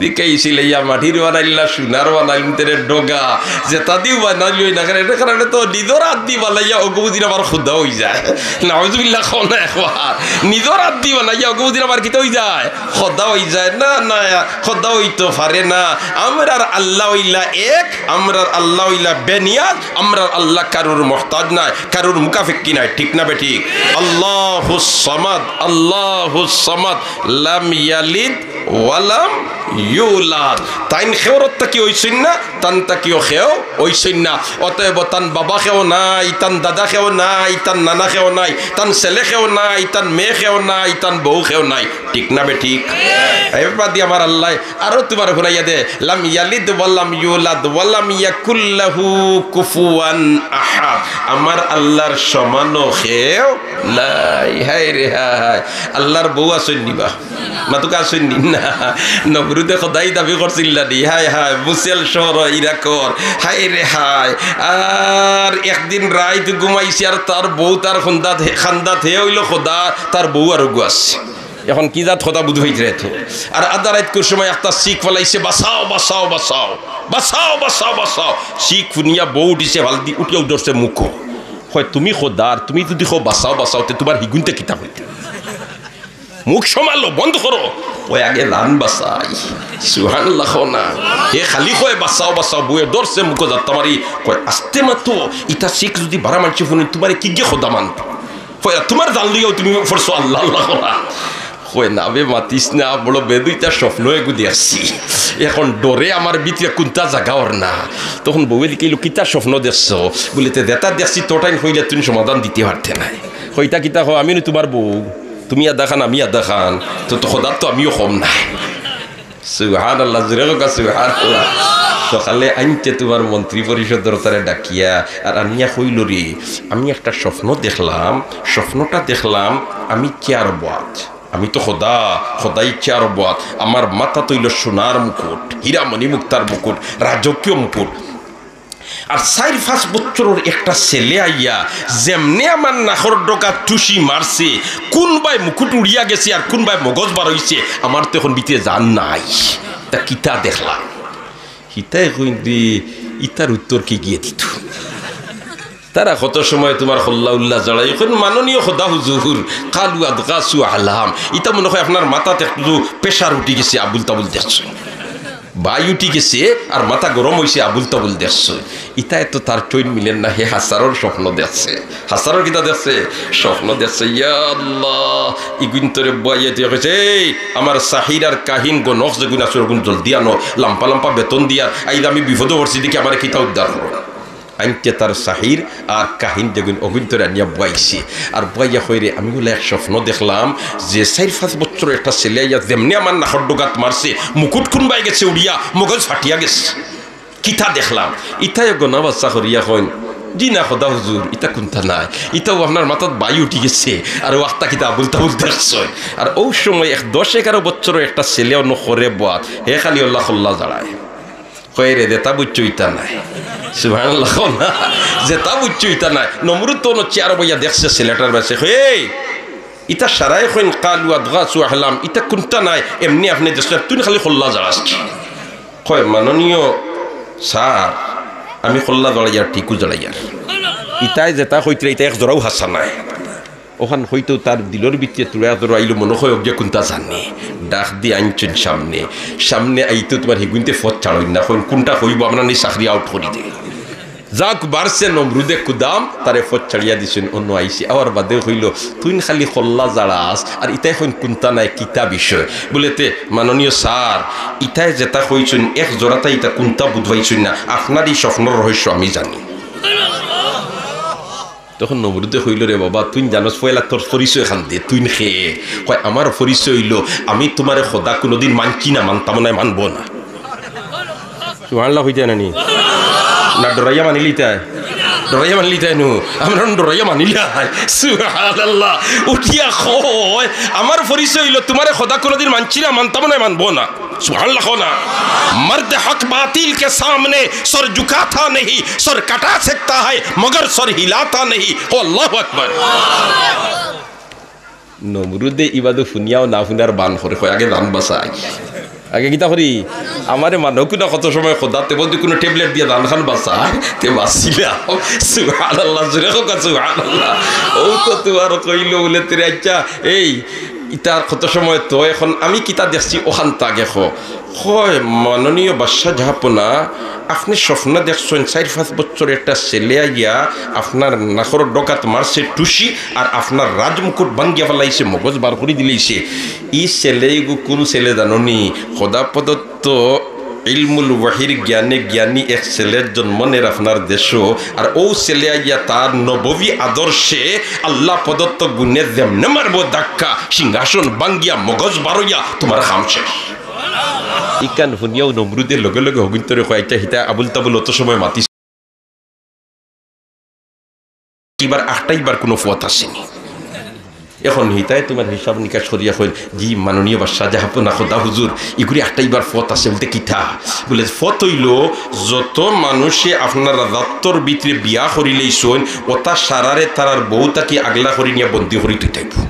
জিকাইছিল, ইয়া মাটির বানাইলা, সোনার বানাইল, তেরে ডগা, যেতা দিও বানাইল অই না কেনে, এটার কারণে তো নিজর আত দি বানাইয়া অগু বুঝিন আমার খোদা অই যায়। নাউজুবিল্লাহ, কও না একবার। নিজর আত দি বানাইয়া অগু বুঝিন আমার কিতা অই যায়? খোদা অই যায়। না, না, খোদা অইতো পারে না। আমরার আল্লাহ অইলা এক, আমরার আল্লাহ অইলা বেনিয়াজ, আমরার আল্লাহ কারুর মুহতাজ নায়, কারুর মুখাপেক্ষী নায়, ঠিক না বেঠিক? আল্লাহুস সামাদ, আল্লাহুস সামাদ, লাম ইয়ালিদ ওয়ালাম ইউলাদ। তাইন কেউর থাকি অইছইন না, তান থাকিও কেউ অইছইন না। অতএব তান বাবা কেউ নাই, তান দাদা কেউ নাই, তান নানা কেউ নাই, তান ছেলে কেউ নাই, তান মেয়ে কেউ নাই, তান বউ কেউ নাই। ঠিক না বেঠিক? এরবাদে আমার আল্লায় আরো তুমারে হুনাইয়া দে, লাম ইয়ালিদ ওয়ালাম ইউলাদ ওয়ালাম ইয়াকুল্লাহু কুফুয়ান আহাদ। আমার আল্লাহর সমানও কেউ নাই। হায় রে হায়, আল্লাহর বউ আছইন নি বা? মাতুকা আছইন নি? না। নমরুদে খোদাই দাবি করছিল না নি? হায় হায়, বুসেল শহর ইরাকর। হায় রে হায়। আর একদিন রাইত ঘুমাইছে আর তার বউ তার খান্দাত, খান্দাত হে অইলো খোদা, তার বউ আর অগু আছে। এখন কি জাত খোদা বুঝ পাইতরে তো। আর আধা রাইতকুর সময় একটা চিক ফালাইছে, "বাঁচাও, বাঁচাও, বাঁচাও, বাঁচাও, বাঁচাও, বাঁচাও।" চিক হুনিয়া বউ উঠিছে, ফালদি উঠিয়াউ ধরছে মুখো। কয়, "তুমি খোদা, আর তুমি যদি কও বাঁচাও, বাঁচাও, তে তুমার হিগুনতে কিতা কইতে?" মুখ সামালো, বন্ধ করো। কয়, "আগে জান বাঁচাই।" সুবহানাল্লাহ কও না। হে খালি কয়, "বাঁচাও, বাঁচাও।" বউয়ে ধরছে মুখো জাত্তা মারি। কয়, "আস্তে মাতো, ইতা চিক যদি বারা মানষে হুনে, তুমারে কিগে খোদা মানতো?" কয়, "তুমার জান লইয়াউ তুমি পড়ছো আল্লাহ আল্লাহ করা।" কয়, "না বে, মাতিস না, বড় বেদুইতা স্বপ্ন এগু দেখছি। এখন ডরে আমার ভিতরে কুন্তা জাগা অর না।" তখন বউয়ে জিকাইলো, "কিতা স্বপ্ন দেখছো?" বুলে, "তে যেতা দেখছি, তোটাইন কইলে তুমি সমাধান দিতে পারতে নায়।" কয়, "ইতা কিতা কও, আমি নু তুমার বউ, তুমি আধা খান, আমি আধা খান, তো, তো খোদার তো আমিও কম নায়।" সুবহানাল্লাহ, জোরে কউক্কা, সুবহানাল্লাহ। সকালে আনতে তুমার মন্ত্রী পরিষদর তারে ডাকিয়া, আর আনিয়া কইলো, "রে, আমি একটা স্বপ্ন দেখলাম, স্বপ্নটা দেখলাম আমি চেয়ারো বওয়াত, আমি তো খোদা, খোদাই চেয়ারো বওয়াত, আমার মাথাত অইলো সোনার মুকুট, হীরা মণি মুক্তার মুকুট, রাজকীয় মুকুট।" আর চাইর পাঁচ বছরর একটা ছেলে আইয়া যেমনে আমার নাকর ডগাত টুসি মারছে, কুনবায় মুকুট উড়িয়া গেছে আর কুনবায় মগজ বার অইছে, আমার তো এখন ভিতরে জান নাই। তা কিতা দেখলাম? হিতায় কইন দি, ইতার উত্তর কিগিয়ে দিতো? তারা কত সময় তুমার কল্লা উল্লা জাড়াই, কইন, "মাননীয় খোদা হুজুর, কালু আদগাসু আহলাম।" ইতা মনে কয় আপনার মাথাত একটু pressure উঠি গেছে, আবুল তাবুল দেখছো। বাই উঠি গেছে আর মাথা গরম অইছে, আবুল তাবুল দেখছো। ইতায় তো তার টইন মিলের না, হে হাছারর স্বপ্ন দেখছে। হাছারর কিতা দেখছে? স্বপ্ন দেখছে। ইয়া আল্লাহ, ইগুইন তোরে বওয়াইয়া দিয়া কইছে, "এই, আমার সাহির আর কাহিন গণক যেগুইন আছো, ওগুইন জলদি আনো, লাম্পা লাম্পা বেতন দিয়ার, আইজ আমি বিপদো পড়ছি, দেখি আমারে কিতা উদ্ধার করো।" আনতে তার সাহির আর কাহিন যেগুইন, অগুইন তোরে আনিয়া বওয়াইছে। আর বওয়াইয়া কয়, "রে, আমি বুলে এক স্বপ্ন দেখলাম যে চাইর পাঁচ বছরর একটা ছেলে আইয়া যেমনে আমার নাকর ডগাত মারছে, মুকুট কুনবায় গেছে উড়িয়া, মগজ ফাটিয়া গেছে। কিতা দেখলাম?" ইতায় গনা বাচ্চা করিয়া কইন, "জি না খোদা হুজুর, ইতা কুন্তা নায়, ইতাও আপনার মাথাত বাই উঠি গেছে, আর ওয়াক্তা কিতা আবুল তাবুল দেখছইন।" আর অউ সময় এক দশ এগারো বছরর একটা ছেলে অনো করে বওয়াত, হে খালি অলা কল্লা জাড়ায়। কয়, "রে, যেতা বুঝছো ইতা নায়।" সুবহানাল্লাহ কও না। "যেতা বুঝছো ইতা নায়।" নমরুদ তো অনো চেয়ারো বইয়া দেখছে ছেলেটার বায়, কয়, "এই, ইতা সারায় কইন কালু আদগাসু আহলাম, ইতা কুন্তা নায়, এমনে আপনে দেখছো, তুই খালি কল্লা জাড়াস।" কয়, "মাননীয় স্যার, আমি কল্লা জাড়াইয়ার, ঠিকউ জাড়াইয়ার। ইতায় যেতা কইতরা, ইতা এক জোড়াও হাছা নায়।" অখান কইতেউ তার দিলর ভিতরে তুড়া জোড়া আইলো, মনো কয় অগিয়ে কুন্তা জানে। ডাক দি আনছইন সামনে। সামনে আইতেউ তুমার হিগুইন্তে পথ ছাড়ইন না, কইন, "কুনটা কইবো, আমরা নি চাকরি out করি দে।" যাউক, বারছে নমরুদে কুদাম, তারে পথ ছাড়িয়া দিছইন, অনো আইছে। আওয়ার বাদে কইলো, "তুইন খালি কল্লা জাড়াস, আর ইতায় কইন কুন্তা নায়, কিতা বিষয়?" বুলে, "তে মাননীয় স্যার, ইতায় যেতা কইছইন, এক জোড়াতায় ইতা কুন্তা বুঝ পাইছইন না, আপনার ই স্বপ্নর রহস্য আমি জানি।" তখন নমরুদে কইলো, "রে বাবা, তুইন জানোস, পয়লা তোর পরিচয়খান দে, তুইন কে?" কয়, "আমার পরিচয় অইলো, আমি তুমারে খোদা কুনুদিন মানছি না, মানতাম নায়, মানবো না।" সুবহানাল্লাহ কইতায় না নি? না ডরাইয়া মানিলিতায়? ডরাইয়া মানিলিতায় নু? আমরা ডরাইয়া মানিলাই। সুবহানাল্লাহ। উঠিয়া কয়, "আমার পরিচয় অইলো, তুমারে খোদা কুনুদিন মানছি না, মানতাম নায়, মানবো না।" সুবহানাল্লাহ কও না। "مرد حق باطل کے سامنے سر جھکاتا نہیں، سر کٹا سکتا ہے مگر سر ہلاتا نہیں۔" কও, "আল্লাহু আকবার।" নমরুদে ইবাদে হুনিয়াও না হুনার বান করে, কয়, "আগে জান বাঁচাই।" আগে কিতা করি? আমারে মানো কুনা কত সময় খোদা, তে বলতে কুনু ট্যাবলেট দিয়া জান খান বাঁচায়, তে বাঁচিলাম। সুবহানাল্লাহ, জোরে কউক্কা সুবহানাল্লাহ। অউ তো তুমার কইলো বুলে, তে রে আইচ্ছা, এই, ইতার কত সময় তো, এখন আমি কিতা দেখছি অখানতা আগে কও। কয়, মাননীয় বাদশা জাহাপনা, আপনে স্বপ্ন দেখছইন, চাইর পাঁচ বছর একটা ছেলে আইয়া আপনার নাকর ডগাত মারছে টুসি, আর আপনার রাজমুকুট ভাঙ্গিয়া ফালাইছে, মগজ বার করি দিলাইছে। ই ছেলে ইগু কুন ছেলে জানো নি? খোদা প্রদত্ত ইলমুল ওয়াহির জ্ঞানে জ্ঞানী এক ছেলের জন্ম নের আপনার দেশো, আর অউ ছেলে আইয়া তার নববী আদর্শে আল্লাহ প্রদত্ত গুণে যেমনে মারবো ধাক্কা, সিংহাসন ভাঙ্গিয়া মগজ বারইয়া তুমার কাম শেষ। ইখান হুনিয়াউ নমরুদে লগে লগে হগুন্তরে কয়, "আইচ্ছা, হিতা আবুল তাবুল অত সময় মাতিছ।" ইবার আখটাইবার কুনু পথ আছে নি? এখন হিতায় তুমার হিসাব নিকাশ করিয়া কইন, "জি, মাননীয় বাদশা জাহাপনা খোদা হুজুর, ইগুরে আখটাইবার পথ আছে।" বুলতে, "কিতা?" বুলে, "পথ অইলো, যত মানুষে আপনার রাজত্বর ভিতরে বিয়া করিলাইছইন, অতা সারারে তারার বউ থাকি আগলা করি নিয়া বন্দি করি থইতাইবো।"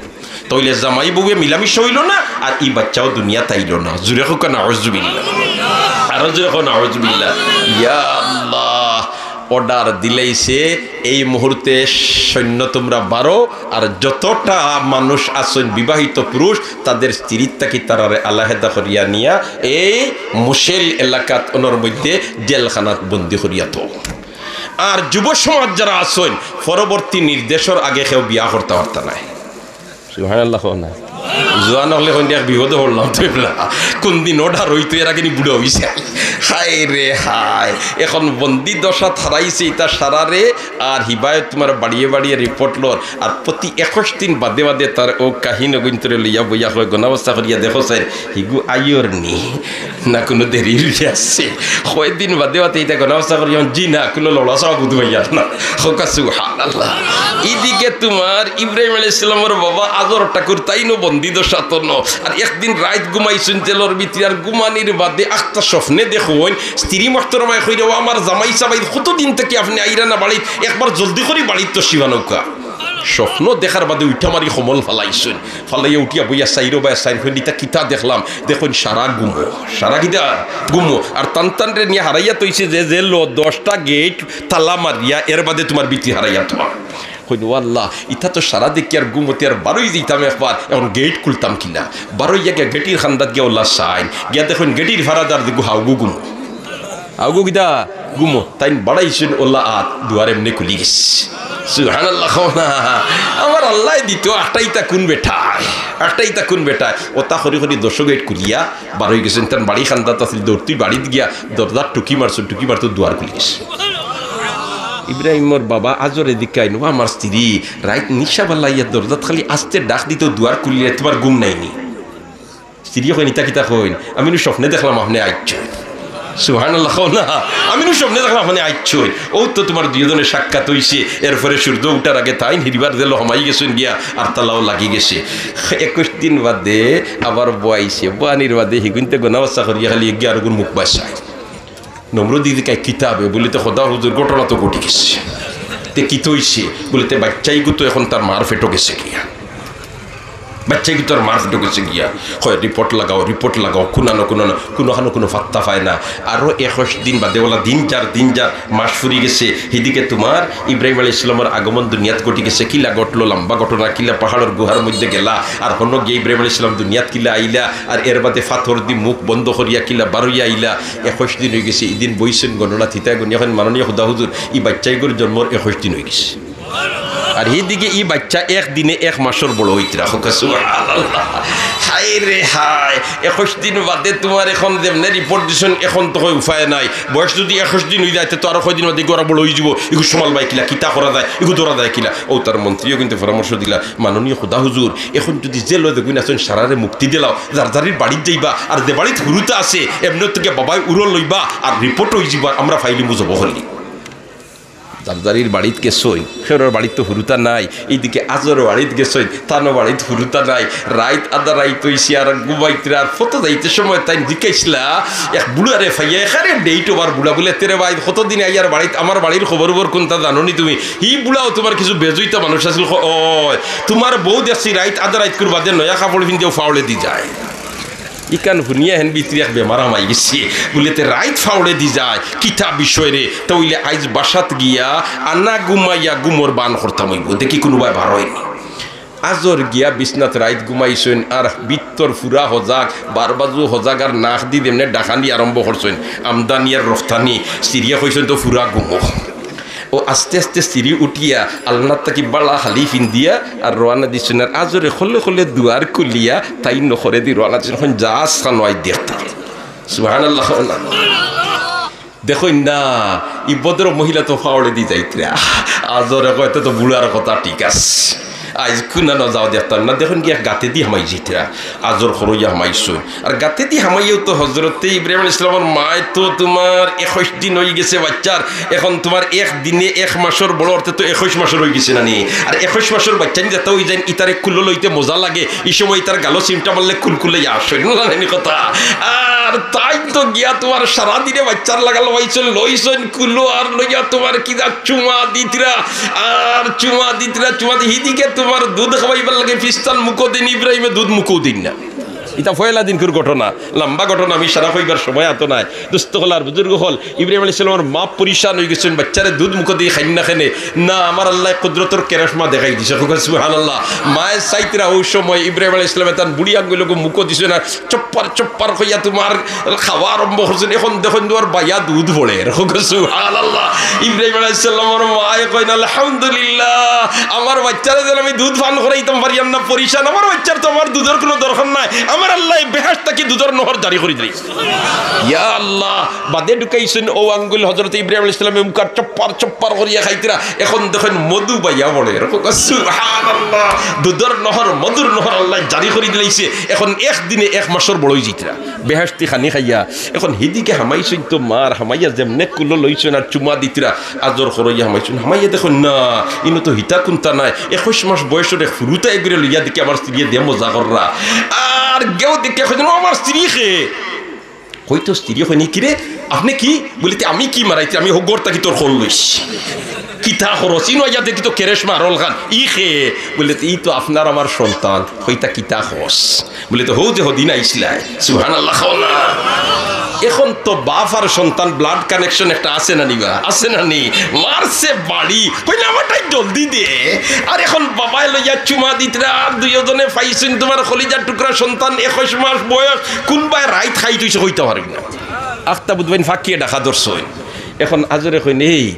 তাইলে জামাই বউয়ে মিলামিশা অইলো না, আর ই বাচ্চাও দুনিয়াত আইলো না। জোরে কউক্কা নাউজুবিল্লাহ। আরো জোরে কও নাউজুবিল্লাহ। ইয়া আল্লাহ, অর্ডার দিলাইছে, এই মুহূর্তে সৈন্য তুমরা বারো, আর যতটা মানুষ আছইন বিবাহিত পুরুষ, তাদের স্ত্রীর থাকি তারারে আলাদা করিয়া নিয়া এই মুসেল এলাকাত অনর মধ্যে জেলখানাত বন্দি করিয়া থও। আর যুব সমাজ যারা আছইন, পরবর্তী নির্দেশর আগে কেউ বিয়া করতা পারতা নায়। সুবহানাল্লাহ কও না। জোয়ান অকলে কইন, "এক বিপদো পড়লাম তো এবলা। কুনদিন অর্ডার অইতো, এর আগে নি বুড়া অইছে।" হায় রে হায়, এখন বন্দি দশাত হারাইছে ইতা সারারে, আর হিবায় তুমার বাড়িয়ে বাড়িয়ে রিপোর্ট লর, আর প্রতি একুশ দিন বাদে বাদে তার অউ কাহিন অগুন্তরে লইয়া বইয়া কয়, "গনাবস্থা করিয়া দেখো স্যার, হিগু আইয়র নি।" না কুনু দেরি অইয়া আছে। কয়দিন বাদে বাদে ইতা গনাবস্থা করি, "জি না, কুনু লড়াচড়া বুঝ পাইয়ার না।" কউক্কা সুবহানাল্লাহ। ইদিকে তুমার ইব্রাহিম আলাইহিস সালামর বাবা আজর ঠাকুর তাইনও বন্দি দশাত ন। আর একদিন রাইত ঘুমাইছইন জেলর ভিতরে, আর ঘুমানির বাদে আখতা স্বপ্নে দেখইন, স্ত্রী মোহতরমায় কইরা, "ও আমার জামাই সাব, কতদিন থাকি আপনে আইরা না বাড়িত, একবার জলদি করি বাড়িত তশরিফ আনউক্কা।" স্বপ্ন দেখার বাদে উঠা মারি কম্বল ফালাইছইন। ফালাইয়া উঠিয়া বইয়া চাইরোবায় চাইন, কইন, "ইতা কিতা দেখলাম?" দেখইন সারা ঘুমো, সারা কিতা ঘুমো। আর তান তানরে নিয়া হারাইয়া থইছে যে, যে লো দশটা গেইট তালা মারিয়া, এর বাদে তুমার ভিতরে হারাইয়া থওয়া। কইন, "ও আল্লাহ, ইতা তো সারা দেখি আর ঘুমোতে আর বারই যাইতাম একবার, এখন গেইট খুলতাম কিলা?" বারইয়া গিয়া গেটির কান্দাত গিয়া অলা চাইন, গিয়া দেখইন গেটির ফারাদার দেখো হাউগু ঘুমো। আউগু কিতা? ঘুমো। তাইন বাড়াইছইন অলা আত, দুয়ার এমনে খুলি গেছে। সুবহানাল্লাহ কও না। আমার আল্লায় দিতো, আখটাইতা কুন বেটায়, আখটাইতা কুন বেটায়। অতা করি করি দশ গেইট খুলিয়া বারই গেছইন। তান বাড়ি কান্দাত আছিল, দৌড় তুই বাড়িত গিয়া দরজাত টুকি মারছইন, টুকি মারতো দুয়ার খুলি গেছে। ইব্রাহিমর বাবা আজরে জিকাইন, "ও আমার স্ত্রী, রাইত নিশা বালাইয়া দরজাত খালি আস্তে ডাক দিতো, দুয়ার খুলিয়া তুমার ঘুম নাই নি?" স্ত্রীয়ে কইন, "ইতা কিতা কইন? আমি নু স্বপ্নে দেখলাম আপনে আইছইন।" সুবহানাল্লাহ কও না। "আমি নু স্বপ্নে দেখলাম আপনে আইছইন।" অউ তো তুমার দুইওজনে সাক্ষাৎ অইছে। এরপরে সূর্য উঠার আগে তাইন হিরিবার জেলো হামাই গেছইন গিয়া, আর তালাও লাগি গেছে। একুশ দিন বাদে আবার বওয়াইছে। বওয়ানির বাদে হিগুইন্তে গনাবস্থা করিয়া খালি এগিয়ে আরগুর মুখ বায় চায়। নমরুদে জিকায়, "কিতা বে?" বুলে, "তে খোদা হুজুর, ঘটনা তো ঘটি গেছে।" "তে কিতা অইছে?" বুলে, "তে বাইচ্চাইগু তো এখন তার মার পেটো গেছে গিয়া।" বাইচ্চাইগু তার মার পেটো গেছে গিয়া। কয়, "রিপোর্ট লাগাও, রিপোর্ট লাগাও, কুনানো, কুনানো, কুনুখানো কুনু পাত্তা পায় না।" আরো একুশ দিন বাদে অলা দিন যার, দিন যার, মাস ফুরি গেছে। হিদিকে তুমার ইব্রাহিম আলাইহিস সালামর আগমন দুনিয়াত ঘটি গেছে। কিলা ঘটলো, লম্বা ঘটনা, কিলা পাহাড়র গুহার মধ্যে গেলা, আর হনো গিয়া ইব্রাহিম আলাইহিস সালাম দুনিয়াত কিলা আইলা, আর এর বাদে পাথর দি মুখ বন্ধ করিয়া কিলা বারইয়া আইলা। একুশ দিন অইগেছে, ইদিন বইছইন গণনা থিতায় গনিয়া কইন, "মাননীয় খোদা হুজুর, ই বাইচ্চাইগুর জন্মর একুশ দিন অইগেছে।" আর হিদিকে ই বাইচ্চা এক দিনে এক মাসর বড় অইতরা। কউক্কা সুবহানাল্লাহ। হায় রে হায়, একুশ দিন বাদে তুমার এখন যেমনে রিপোর্ট দিছইন, এখন তো কয় উপায় নাই। বয়স যুদি একুশ দিন অইযায়, তে তো আরো কয়দিন বাদে ইগু আরো বড় অইযিবো, ইগু সামালবায় কিলা, কিতা করা যায়, ইগু ধরা যায় কিলা। অউ তার মন্ত্রীয়েও কিন্তু পরামর্শ দিলা, "মাননীয় খোদা হুজুর, এখন যুদি জেলো যেগুইন আছইন সারারে মুক্তি দিলাও, যার যারির বাড়িত যাইবা, আর যে বাড়িত হুরুতা আছে, এমনে থাকি বাবায় উরো লইবা, আর রিপোর্ট অইযিবো, আর আমরা ফাইলিমু জবো করি।" যার যারির বাড়িত গেছইন, কেউরর বাড়িত তো হুরুতা নাই। ইদিকে আজর বাড়িত গেছইন, তানও বাড়িত হুরুতা নাই। রাইত আধা রাইত অইছে, আর ঘুমাইতরা, আর ফতো যাইতে সময় তাইন জিকাইছলা এক বুড়ারে পাইয়া, একেবারে ডেট ওভার বুড়া, বুলে, "তে রে ভাই, কতদিন আইয়ার বাড়িত, আমার বাড়ির খবর উবর কুনতা জানো নি তুমি?" হি বুড়াও তুমার কিছু বেজুইতা মানুষ আছিল, ক-, "অয়, তুমার বউ দেখছি রাইত আধা রাইতকুর বাদে নয়া কাপড় পিন্দিয়া ফাওড়েদি যায়।" ইখান হুনিয়া হেন ভিতরে এক বেমার হামাই গেছে। বুলে, "তে রাইত ফাওড়েদি যায়, কিতা বিষয় রে?" তে অইলে আইজ বাসাত গিয়া আনা ঘুমাইয়া ঘুমর বান করতাম অইবো। দেখি কুনুবায় বার অয়নি। আজর গিয়া বিছনাত রাইত ঘুমাইছইন, আর ভিতর ফুরা হজাগ, বারবাজু হজাগ, আর নাকদি যেমনে ডাকানি আরম্ভ করছইন, আমদানি আর রফতানি, চিরিয়া কইছইন তো ফুরা ঘুমো। ও আস্তে আস্তে চিরি উঠিয়া আলনাত থাকি বালা হালি ফিন্দিয়া আর রওয়ানা দিছইন। আর আজরে খলে খলে দুয়ার খুলিয়া তাইন নখরেদি রওয়ানা দিছইন। অখন জাহাজ খানো আই দেখতা। সুবহানাল্লাহ। দেখইন না, ই ভদ্র মহিলা তো ফাওড়েদি যাইতরা। আজরে কয়, "তে তো বুড়ার কথা ঠিক আছে, আইজ কুনানো যাও দেখতাম না।" দেখইন গিয়া গাতেদি হামাই যাইতরা। আজর খরইয়া হামাইছইন। আর গাতেদি হামাইয়াও তো হজরতে ইব্রাহিম আলাইহিস সালামর মায় তো তুমার একুশ দিন অইগেছে বাইচ্চার, অখন তুমার এক দিনে এক মাসর বড় অর্থে তো একুশ মাসর অইগেছে না নি? আর একুশ মাসর বাইচ্চাইন যেতা অইযাইন, ইতারে কুলো লইতে মজা লাগে, ই সময় ইতার গালো চিমটা মারলে কুলকুলাইয়া আসইন, না নি কথা? আর তাইন তো গিয়া তুমার সারাদিনে বাইচ্চার লাগাল পাইছইন, লইছইন কুলো আর লইয়া তুমার কিতা চুমা দিতরা, আর চুমা দিতরা, চুমা দি-, হিদিকে তুমার দুধ খাওয়াইবার লাগি ফিরিস্তার মুখো দেইন, ইব্রাহিমে দুধ মুখো দেইন না। ইতা পয়লা দিনকুর ঘটনা, লম্বা ঘটনা, আমি সারা কইবার সময় আতো নাই। দুস্ত অকল আর বুজুর্গ অকল, ইব্রাহিম আলাইহিস সালামর মা পরিশান অইগেছইন, বাইচ্চারে দুধ মুখো দি খাইন না কেনে। না, আমার আল্লায় কুদরতর কেরেশমা দেখাই দিছে। কউক্কা সুবহানাল্লাহ। মায়ে চাইতরা অউ সময় ইব্রাহিম আলাইহিস সালামে তান বুড়ি আঙ্গুলগু মুখো দিছইন আর চপ্পার চপ্পার কইয়া তুমার খাওয়া আরম্ভ করছইন। অখন দেখইন তুমার বাইয়া দুধ পড়ের। কউক্কা সুবহানাল্লাহ। ইব্রাহিম আলাইহিস সালামর মায়ে কইন, "আলহামদুলিল্লাহ, আমার বাইচ্চারে যেন আমি দুধ পান করাইতাম পারিয়ার না, পরিশান। আমার বাইচ্চার তো আমার দুধর কুনু দরকার নাই। আমার আল্লায় বেহেশত থাকি দুধর নহর জারি করি দিলাইছে।" ইয়া আল্লাহ, বাদে ঢুকাইছইন অউ আঙ্গুল হজরতে ইব্রাহিম আলাইহিস সালামে মুখার চপ্পার চপ্পার করিয়া খাইতরা। অখন দেখইন মধু বাইয়া পড়ের। কউক্কা সুবহানাল্লাহ। দুধর নহর, মধুর নহর আল্লায় জারি করি দিলাইছে। অখন এক দিনে এক মাসর বড় অইযাইতরা। বেহেশতি খানি খাইয়া। অখন হিদিকে হামাইছইন তো মার, হামাইয়া যেমনে কুলো লইছইন আর চুমা দিতরা, আজর খরইয়া হামাইছইন। হামাইয়া দেখইন না, ইনো তো হিতা কুন্তা নাই। একুশ মাস বয়সর এক ফুরুতা এগুরে লইয়া দেখি আমার স্ত্রীয়ে দে মজা কররা। আর গেউ দেখি কইন, "ও আমার স্ত্রী কে?" কইতো স্ত্রী কইন, "কিরে, আপনে কি?" বুলে, "তে আমি কি মারাইতে, আমি হগর থাকি তোর খোল লইছি। কিতা খরচ, ইনো আইয়া দেখি তো কেরেশমা আরলখান, ই কে?" বুলে, "তে ই তো আপনার আমার সন্তান।" কইতা, "কিতা খরচ?" বুলে, "তে হউ যে হদিন আইছলায়।" সুবহানাল্লাহ কও না। অখন তো বাপ আর সন্তান blood connection একটা আছে না নি বা? আছে না নি? মারছে বাড়ি, কইন, "আমারটাই জলদি দে।" আর অখন বাবায় লইয়া চুমা দিতরা, আর দুইওজনে পাইছইন তুমার কলিজার টুকরা সন্তান, একুশ মাস বয়স, কুনবায় রাইত খাইত অইছে কইতা পারইন না। আখতা বুধবাইন ফাকিয়ে ডাকা ধরছইন। অখন আজরে কইন, "এই,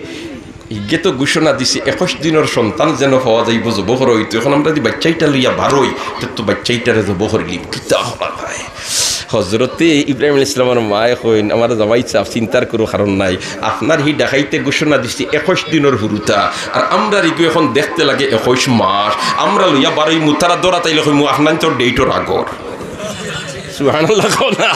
ইগে তো ঘোষণা দিছে, একুশ দিনর সন্তান যেন পাওয়া যাইবো, জবো করা অইতো। অখন আমরা যদি বাইচ্চাইটা লইয়া বারই, তে তো বাইচ্চাইটারে জবো করিলিমু, কিতা করা যায়?" হজরতে ইব্রাহিম আলাইহিস সালামর মায়ে কইন, "আমার জামাই সাব, চিন্তার কুনু কারণ নাই। আপনার হি ডাকাইতে ঘোষণা দিছে একুশ দিনর ফুরুতা, আর আমরার ইগু অখন দেখতে লাগে একুশ মাস। আমরা লইয়া বারইমু, তারা ধরা তাইলে কইমু, 'আপনাইনতর date-র আগর।'" সুবহানাল্লাহ কও না।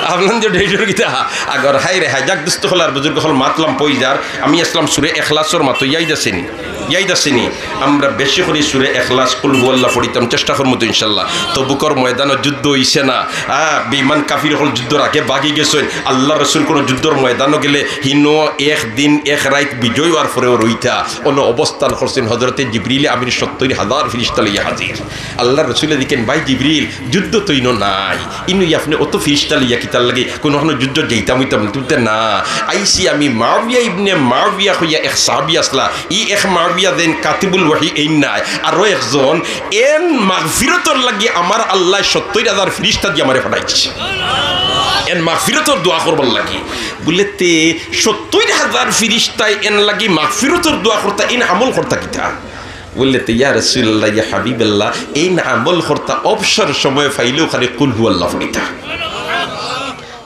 "আপনাইনতর date-র কিতা আগর?" হায় রে হায়, যাক দুস্ত অকল আর বুজুর্গ অকল, মাতলাম পই যার। আমি আছলাম সুরে এখলাসর মাতো, ইয়াদ আছে নি? ইয়াদ আছে নি? আমরা বেশি করি সুরে এখলাস, কুল হুয়াল্লাহ পড়িতাম, চেষ্টা করমু তো ইনশাল্লাহ। তবুকর ময়দানো যুদ্ধ অইছে না, আ, বেইমান কাফির অকল যুদ্ধর আগে ভাগি গেছইন। আল্লার রসুল কুনু যুদ্ধর ময়দানো গেলে হিনো এক দিন এক রাইত বিজয় অওয়ার পরেও রইতা। অনো অবস্থান করছইন হজরতে জিবরিলে আমিন সত্তইর হাজার ফিরিস্তা লইয়া হাজির। আল্লার রসুলে দেখইন, "ভাই জিবরিল, যুদ্ধ তো ইনো নাই, ইনো আপনে অত ফিরিস্তা লইয়া কিতার লাগি? কুনু কুনু যুদ্ধ যাইতাম অইতাম?" বুলে, "না, আইছি আমি মুআবিয়া ইবনে মুআবিয়া কইয়া এক সাহাবী আছলা, ই এক মুআবিয়া যেইন কাতিবুল ওয়াহি এইন নায়, আরো একজন, এন মাগফিরতর লাগি আমার আল্লায় সত্তইর হাজার ফিরিস্তা দিয়া আমারে পাঠাইছে, এন মাগফিরতর দোয়া করবার লাগি।" বুলে, "তে সত্তইর হাজার ফিরিস্তায় এন লাগি মাগফিরতর দোয়া করতা, এইন আমল করতা কিতা?" বুলে, "তে ইয়া রাসুলুল্লাহ, ইয়া হাবিবাল্লাহ, এইন আমল করতা, অবসর সময় পাইলেও খালি কুল হুয়াল্লাহ পড়িতা।"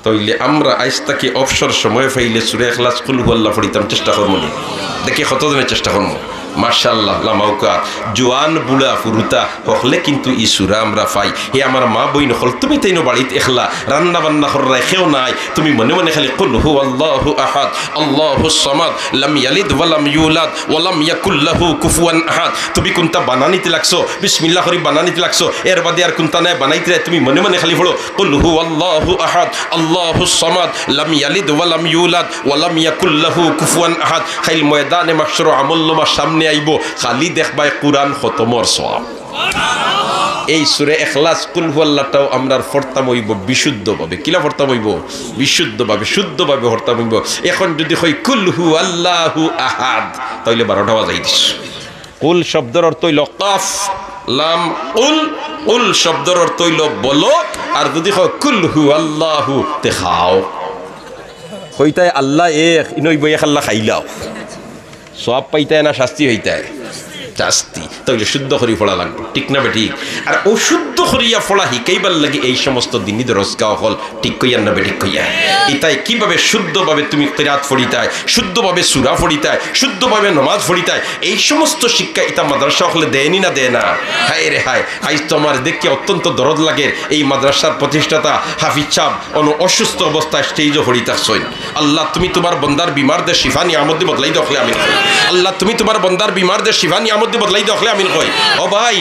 তাইলে আমরা আইজ থাকি অবসর সময় পাইলে সুরে এখলাস, কুল হুয়াল্লাহ পড়িতাম, চেষ্টা করমু নি? দেখি কতজনে চেষ্টা করমু। মাশাআল্লাহ, লামাউকা, জোয়ান, বুড়া, ফুরুতা, হকলে কিন্তু ই সুরা আমরা পাই। হে আমার মা বইন অকল, তুমি তাইনও বাড়িত একলা, রান্না বান্না কররায় কেউ নাই, তুমি মনে মনে খালি কুল হুয়াল্লাহু আহাদ, আল্লাহুস সামাদ, লাম ইয়ালিদ ওয়া লাম ইউলাদ, ওয়া লাম ইয়াকুল লাহু কুফুয়ান আহাদ। তুমি কুনটা বানানিত লাগছো, বিসমিল্লাহ করি বানানিত লাগছো, এর বাদে আর কুনটা নাই বানাইতে, তুমি মনে মনে খালি পড়ো, কুল হুয়াল্লাহু আহাদ, আল্লাহুস সামাদ, লাম ইয়ালিদ ওয়া লাম ইউলাদ, ওয়া লাম ইয়াকুল লাহু কুফুয়ান আহাদ। কাইল ময়দানে মাহশরো আমলনামা সামনে আইবো, খালি দেখবায় কুরআন খতমর সওয়াব। এই সূরা ইখলাস, কুল হু আল্লাহটাও আমরার পড়তাম অইবো বিশুদ্ধভাবে। কিলা পড়তাম অইবো? বিশুদ্ধভাবে, শুদ্ধভাবে পড়তাম অইবো। এখন যুদি কই কুল হু আল্লাহু আহাদ, তাইলে বারোটা বাজাই দিস। কুল শব্দর অর্থ অইলো কফ, লাম, কুল। কুল শব্দর অর্থ অইলো বলো। আর যুদি কও কুল হু আল্লাহু, তে খাও। কইতায় আল্লাহ এক, ইনো অইবো এক আল্লাহ খাইলাও। সওয়াব পাইতায় না শাস্তি পাইতায়? শাস্তি। তাইলে শুদ্ধ করি পড়া লাগবো, ঠিক না বেঠিক? আর অউ শুদ্ধ করিয়া পড়া হিকাইবার লাগি এই সমস্ত দিনি দরসগাহ অকল, ঠিক কইয়ার না বেঠিক কইয়ার? ইতায় কিভাবে শুদ্ধভাবে তুমি কিরাত পড়িতায়, শুদ্ধভাবে সূরা পড়িতায়, শুদ্ধভাবে নমাজ পড়িতায়, এই সমস্ত শিক্ষা ইতা মাদ্রাসা অকলে দেয় নি না দেয় না? হায় রে হায়, আইজ তো আমার দেখিয়া অত্যন্ত দরদ লাগের। এই মাদ্রাসার প্রতিষ্ঠাতা হাফিজ সাব অনো অসুস্থ অবস্থায় স্টেজো পড়ি থাকছইন। আল্লাহ, তুমি তুমার বন্দার বিমারদের শিফা নিয়ামত দি বদলাই দেও, অকলে আমিন কই। আল্লাহ, তুমি তুমার বন্দার বিমারদের শিফা নিয়ামত দি বদলাই দেও, অকলে আমিন কই। ও ভাই,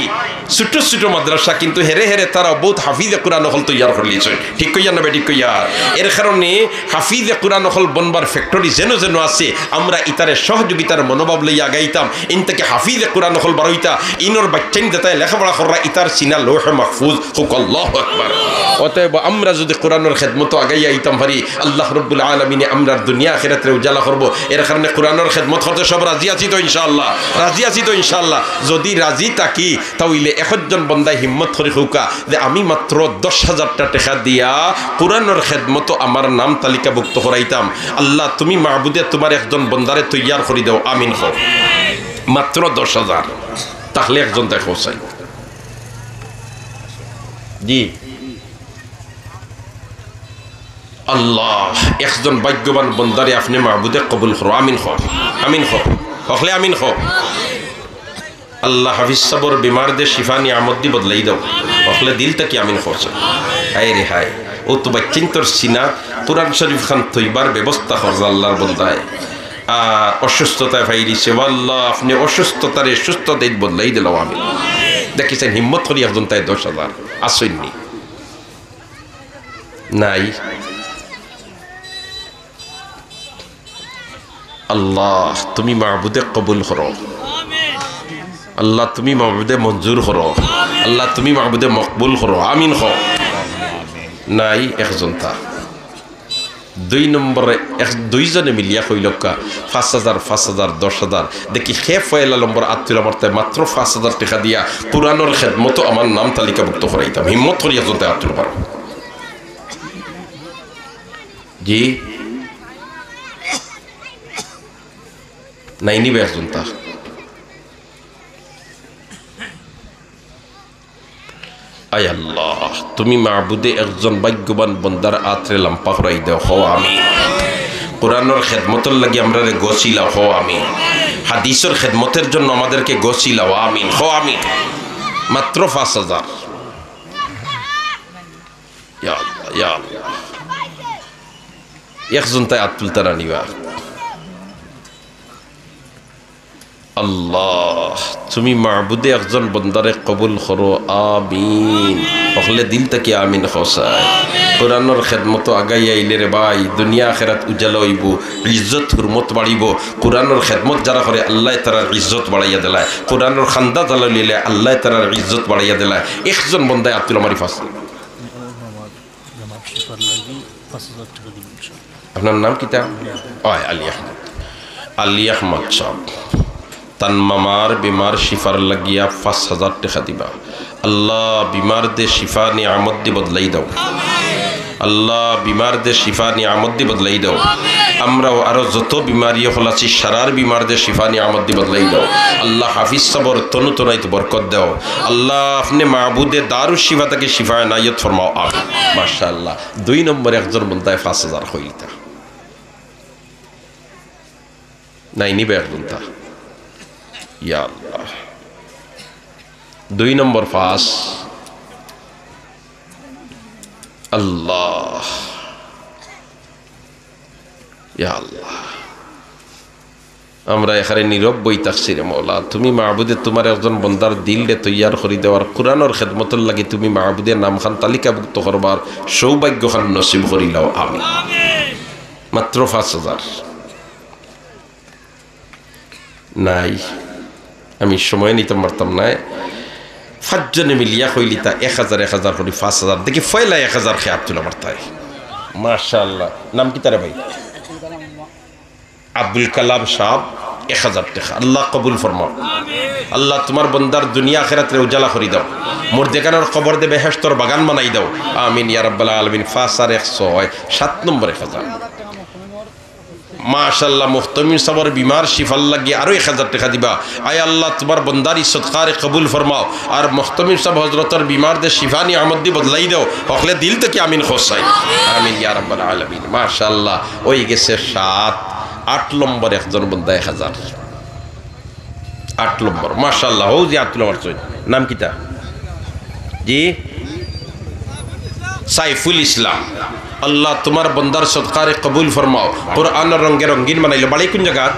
ছোট ছোট মাদ্রাসা, কিন্তু হেরে হেরে তারা বউত হাফিজে কুরআন অকল তৈয়ার করিলিছইন। ঠিক কইয়ার না বেঠিক কইয়ার? এর কারণে হাফিজে কুরআন অকল বনবার factory যেন যেন আছে, আমরা ইতারে সহযোগিতার মনোভাব লইয়া আগাইতাম। ইন থাকি হাফিজে কুরআন অকল বারইতা, ইনর বাইচ্চাইন যেতায় লেখাপড়া কররা, ইতার সিনা লৌহে মাহফুজ। কউক্কা আল্লাহু আকবার। অতএব আমরা যুদি কুরআনর খেদমতো আগাইয়া আইতাম পারি, আল্লাহ রব্বুল আলামিনে আমরার দুনিয়া আখিরাতরে উজালা করবো। এর কারণে কুরআনর খেদমত করতে সব রাজি আছি তো ইনশাআল্লাহ? রাজি আছি তো ইনশাআল্লাহ? যুদি রাজি থাকি, তাইলে একজন বন্দায় হিম্মত করি কউক্কা যে আমি মাত্র দশ হাজারটা টেকা দিয়া কুরআনর খেদমতো আমার নাম তালিকাভুক্ত করাইতাম। আল্লাহ, তুমি মাবুদে তুমার একজন বন্দারে তৈয়ার করি দেও, আমিন কও। মাত্র দশ হাজার, তাইলে একজন দেখো চাই। জি। আল্লাহ, একজন ভাগ্যবান বন্দারে আপনে মাবুদে কবুল করো, আমিন কও, আমিন কও, অকলে আমিন কও। আল্লাহ, হাফিজ সাবর বিমারদের শিফা নিয়ামত দি বদলাই দেও, অকলে দিল থাকি আমিন কও। হায় রে হায়, অউ তো বাইচ্চাইন্তর সিনা কুরআন শরীফ খান থইবার ব্যবস্থা করছে আল্লাহর বন্দায়। আর অসুস্থতায় পাইলিছে, ও আল্লাহ, আপনে অসুস্থতারে সুস্থতায় বদলাই দিলাও, আমিন। দেখিছেন, হিম্মত করি একজনতায় দশ হাজার, আছইন নি? নাই। আল্লাহ, তুমি মাবুদে কবুল করো। আল্লাহ, তুমি মাবুদে মঞ্জুর করো। আল্লাহ, তুমি মাবুদে মকবুল করো। আমিন কও। নাই একজনতা। দুই নম্বরে এক, দুইজনে মিলিয়া কইলউক্কা, পাঁচ হাজার, পাঁচ হাজার, দশ হাজার। দেখি কে পয়লা নম্বর আত তুলা মারতায়, মাত্র পাঁচ হাজার টেকা দিয়া কুরআনর খেদমতো আমার নাম তালিকাভুক্ত করাইতাম। হিম্মত করি একজনতায় আত তুলা মারো। জি? নাই নি বা একজনতা? আয় আল্লাহ, তুমি মাবুদে একজন ভাগ্যবান বন্দার আতরে লাম্বা করাই দেও, কও আমিন। কুরআনর খেদমতর লাগি আমরারে গছিলাও, কও আমিন। হাদিসর খেদমতের জন্য আমাদেরকে গছিলাও, আমিন, কও আমিন। মাত্র পাঁচ হাজার। ইয়া আল্লাহ, ইয়া আল্লাহ। একজনতায় আত তুলতা না নি বা। আল্লাহ, তুমি মাবুদে একজন বন্দারে কবুল করো, আমিন। অকলে দিল থাকি আমিন কও চাই। কুরআনর খেদমতো আগাই আইলে রে ভাই, দুনিয়া আখেরাত উজালা অইবো, ইজ্জত হুরমত বাড়িবো। কুরআনর খেদমত যারা করে, আল্লায় তারার ইজ্জত বাড়াইয়া দিলায়। কুরআনর খান্দা জ্বালাইলে আল্লায় তারার ইজ্জত বাড়াইয়া দিলায়। একজন বন্দায় আত তুলা মারি পাঁচ। আপনার নাম কিতা? অয়, আলী আহমদ। আলী আহমদ সাব, তান মামার বিমার শিফার লাগিয়া পাঁচ হাজার টেকা দিবা। আল্লাহ, বিমারদে শিফা নিয়ামত দি বদলাই দেও। আল্লাহ, বিমারদে শিফা নিয়ামত দি বদলাই দেও। আমরাও আরো যত বিমারি অকল আছি, সারার বিমারদে শিফা নিয়ামত দি বদলাই দেও। আল্লাহ, হাফিজ সাবর তনু তনাইত বরকত দেও। আল্লাহ, আপনে মাবুদে দারুশ শিফা থাকি শিফা এনায়েত ফরমাও। আমিন। মাশাআল্লাহ। দুই নম্বরে একজন বন্দায় পাঁচ হাজার কইলিতা। নাই নি বা একজনতা? ইয়া আল্লাহ। দুই নম্বর পাঁচ। আল্লাহ। ইয়া আল্লাহ। আমরা এখানে নীরব বই থাকছি রে মৌলা। তুমি মাবুদে তুমার একজন বন্দার দিলরে তৈয়ার করি দেওয়ার, কুরআনর খেদমতর লাগি তুমি মাবুদে নামখান তালিকাভুক্ত করবার সৌভাগ্যখান নসিব করিলাও। আমিন। মাত্র পাঁচ হাজার। নাই, আমি সময় নিতাম পারতাম নায়। পাঁচজনে মিলিয়া কইলিতা এক হাজার, এক হাজার করি পাঁচ হাজার। দেখি পয়লা এক হাজার কে আত তুলা মারতায়। মাশাআল্লাহ। নাম কিতা রে ভাই? আব্দুল কালাম সাব, এক হাজার টেকা। আল্লাহ কবুল ফরমাও। আল্লাহ তুমার বন্দার দুনিয়া আখেরাতরে উজালা করি দাও। মুর্দেগানর কবররে বেহেশতর বাগান বানাই দাও। আমিন ইয়া রাব্বাল আলামিন। পাঁচ আর এক ছয়, সাত নম্বর এক হাজার। মাশাআল্লাহ, মুহতমিম সাবর বিমার শিফার লাগি আরো এক হাজার টেকা দিবা। আয় আল্লাহ, তুমার বন্দার ই সদকারে কবুল ফরমাও। আর মুহতমিম সাব হজরতর বিমার দে শিফা নিয়ামত দি বদলাই দাও। হকলে দিল থাকি আমিন কও চাই। আমিন ইয়া রাব্বাল আলামিন। মাশাআল্লাহ, অই গেছে সাত। আট নম্বর একজন বন্দা এক হাজার। আট নম্বর, মাশাআল্লাহ, হউ যে আত তুলা মারছইন। নাম কিতা? জি? সাইফুল ইসলাম। আল্লাহ তুমার বন্দার সদকারে কবুল ফরমাও। কোরআনর রঙে রঙিন বানাইলো। বাড়ি কুন জাগাত?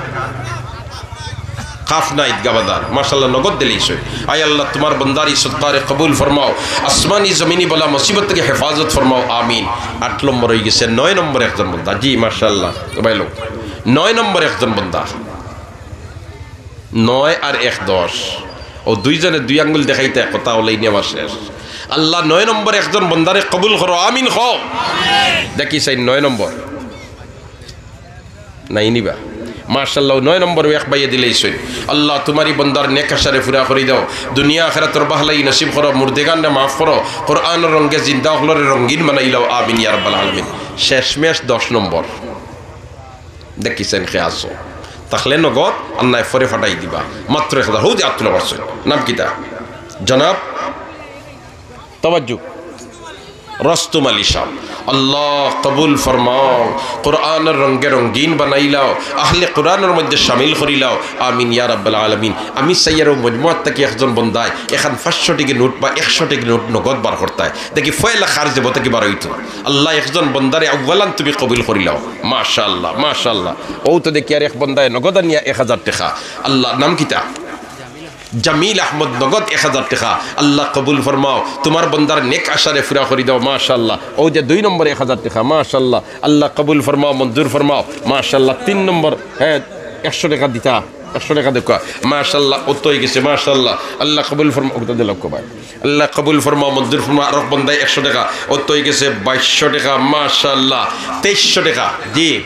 কাফনা ঈদগাহ বাজার। মাশাআল্লাহ, নগদ দিলাইছইন। আয় আল্লাহ, তুমার বন্দার ই সদকারে কবুল ফরমাও। আসমানি জমিনি বালা মুসিবত থাকি হেফাজত ফরমাও। আমিন। আট নম্বর অই গেছে, নয় নম্বর একজন বন্দা। জি, মাশাআল্লাহ। ভাই লোক, নয় নম্বর একজন বন্দা। নয় আর এক দশ। অউ দুইজনে দুই আঙ্গুল দেখাইতা, কথা অলাইনি আমার শেষ। আল্লাহ, নয় নম্বর একজন বন্দারে কবুল করো, আমিন কও। দেখি চাই নয় নম্বর। নাই নিবা। মাশাআল্লাহ, নয় নম্বর এক ভাইয়ে দিলাইছইন। আল্লাহ, তুমার ই বন্দার নেক আশারে পুরা করি দাও। দুনিয়া আখেরাতর বাহলাই নসিব করো, মুর্দেগানরে মাফ করো, কোরআনর রঙে জিন্দা অকলরে রঙিন বানাইলাও। আমিন ইয়া রাব্বাল আলামিন। শেষমেশ দশ নম্বর। দেখি চাইন কে আছো। থাকলে নগদ, আর নায় পরে ফাটাই দিবা। মাত্র এক হাজার। হউ যে আত তুলা মারছইন। নাম কিতা? জনাব, তাওয়াজ্জু। রস্তম আলী সাব। আল্লাহ কবুল ফরমাও। কোরআনর রঙে রঙিন বানাইলাও। আহলে কোরআনর মধ্যে শামিল করিলাও। আমিন ইয়া রাব্বাল আলামিন। আমি চাইয়ার অউ মজমুয়াত থাকি একজন বন্দায় এখান পাঁচশো টেকা নোট বা একশো টেকা নোট নগদ বার করতায়। দেখি পয়লা কার জেব থাকি বার অইতো। আল্লাহ, একজন বন্দারে আউয়ালান তুমি কবুল করিলাও। মাশাআল্লাহ, মাশাআল্লাহ। অউ তো দেখি আর এক বন্দায় নগদ আনিয়া এক হাজার টেকা। আল্লাহ, নাম কিতা? জামিল আহমদ, নগদ এক হাজার টেকা। আল্লাহ কবুল ফরমাও, তুমার বন্দার নেক আশারে পুরা করি দাও। মাশাআল্লাহ। অউ যে দুই নম্বর এক হাজার টেকা। মাশাআল্লাহ। আল্লাহ কবুল ফরমাও, মঞ্জুর ফরমাও। মাশাআল্লাহ। তিন নম্বর, হ্যাঁ, একশো টেকা দিতা। একশো টেকা দেখো। মাশাআল্লাহ, অত অই গেছে, মাশাআল্লাহ। আল্লাহ কবুল ফরমাও, অত দিলাও কো ভাই। আল্লাহ কবুল ফরমাও, মঞ্জুর ফরমাও, আরক বন্দায় একশো টেকা, অত অই গেছে বাইশশো টেকা, মাশাআল্লাহ, তেইশশো টেকা। জি।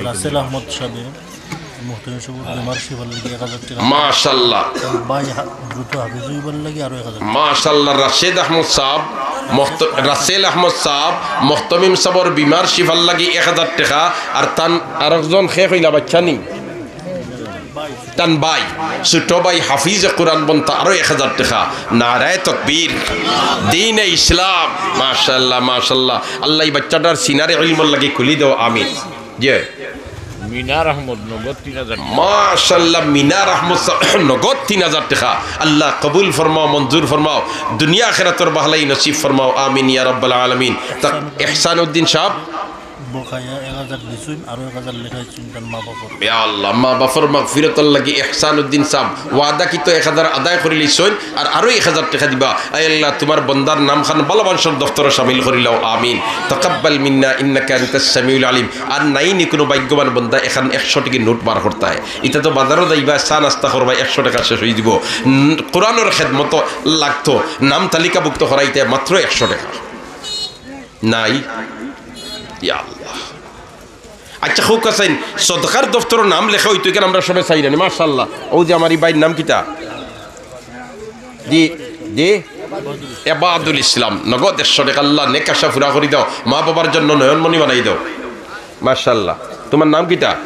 রাসেল আহমদ সাহেব, মুহতামিম সাহেব, বেমার শিফার লাগি এক হাজার টেকা। মাশাআল্লাহ। তার ভাই হা-, দ্রুত হাফিজ হইবার লাগি আরো এক হাজার। মাশাআল্লাহ, রাশেদ আহমদ সাহেব, মুহত-, রাসেল আহমদ সাহেব, মুহতমিম সাহেবর বিমার শিফার লাগি এক হাজার টেকা, আর তান আরকজন কে কইলা বাচ্চা নি? তান ভাই, ছোট ভাই হাফিজে কোরআন বনতা আরো এক হাজার টেকা। নারায়ে তকবীর, দ্বীনে ইসলাম। মাশাআল্লাহ, মাশাআল্লাহ। আল্লাহ ই বাচ্চাটার সিনারে ইলমর লাগি খুলি দেও, আমিন। জি। মিনার আহমদ নগদ তিন হাজার। মাশাআল্লাহ, মিনার আহমদ সাহেব নগদ তিন হাজার টেকা। আল্লাহ কবুল ফরমাও, মঞ্জুর ফরমাও, দুনিয়া আখিরাতর বাহলাই নসিব ফরমাও, আমিন ইয়া রাব্বাল আলামিন। তা ইহসান উদ্দিন সাহেব, বকায়া এক হাজার দিছইন, আরো এক হাজার লেখাইছইন তার মা বাপর। ইয়া আল্লাহ, মা বাপর মাগফিরাতর লাগি ইহসান উদ্দিন সাহেব ওয়াদাকৃত এক হাজার আদায় করিলিছইন, আর আরো এক হাজার টেকা দিবা। আয় আল্লাহ, তুমার বন্দার নামখান ভালা মানষর দফতরো শামিল করিলাও, আমিন। তাকাব্বাল মিন্না ইন্নাকা আনতাস সামিউল আলিম। আর নাই নি কুনু ভাগ্যবান বন্দা এখান একশো টেকা নোট বার করতায়? ইতা তো বাজারো যাইবা, চা নাস্তা করবা, একশো টেকা শেষ অই দিবো। উম, কোরআনর খেদমতো লাগতো, নাম তালিকাভুক্ত করাইতে মাত্র একশো টেকা। নাই? ইয়া আল্লাহ। আচ্ছা, খুব কাছাইন, সদকার দফতরো নাম লেখা অইতো, ইখান আমরা সবে চাইরানি, মাশাআল্লাহ। অউ যে আমার ই ভাইর নাম কিতা? জি, জি। এবাদুল ইসলাম, নগদ একশো টেকা। আল্লাহ, নেক আশা পুরা করি দাও, মা বাবার জন্য নয়নমণি বানাই দাও। মাশাআল্লাহ। তুমার নাম কিতা?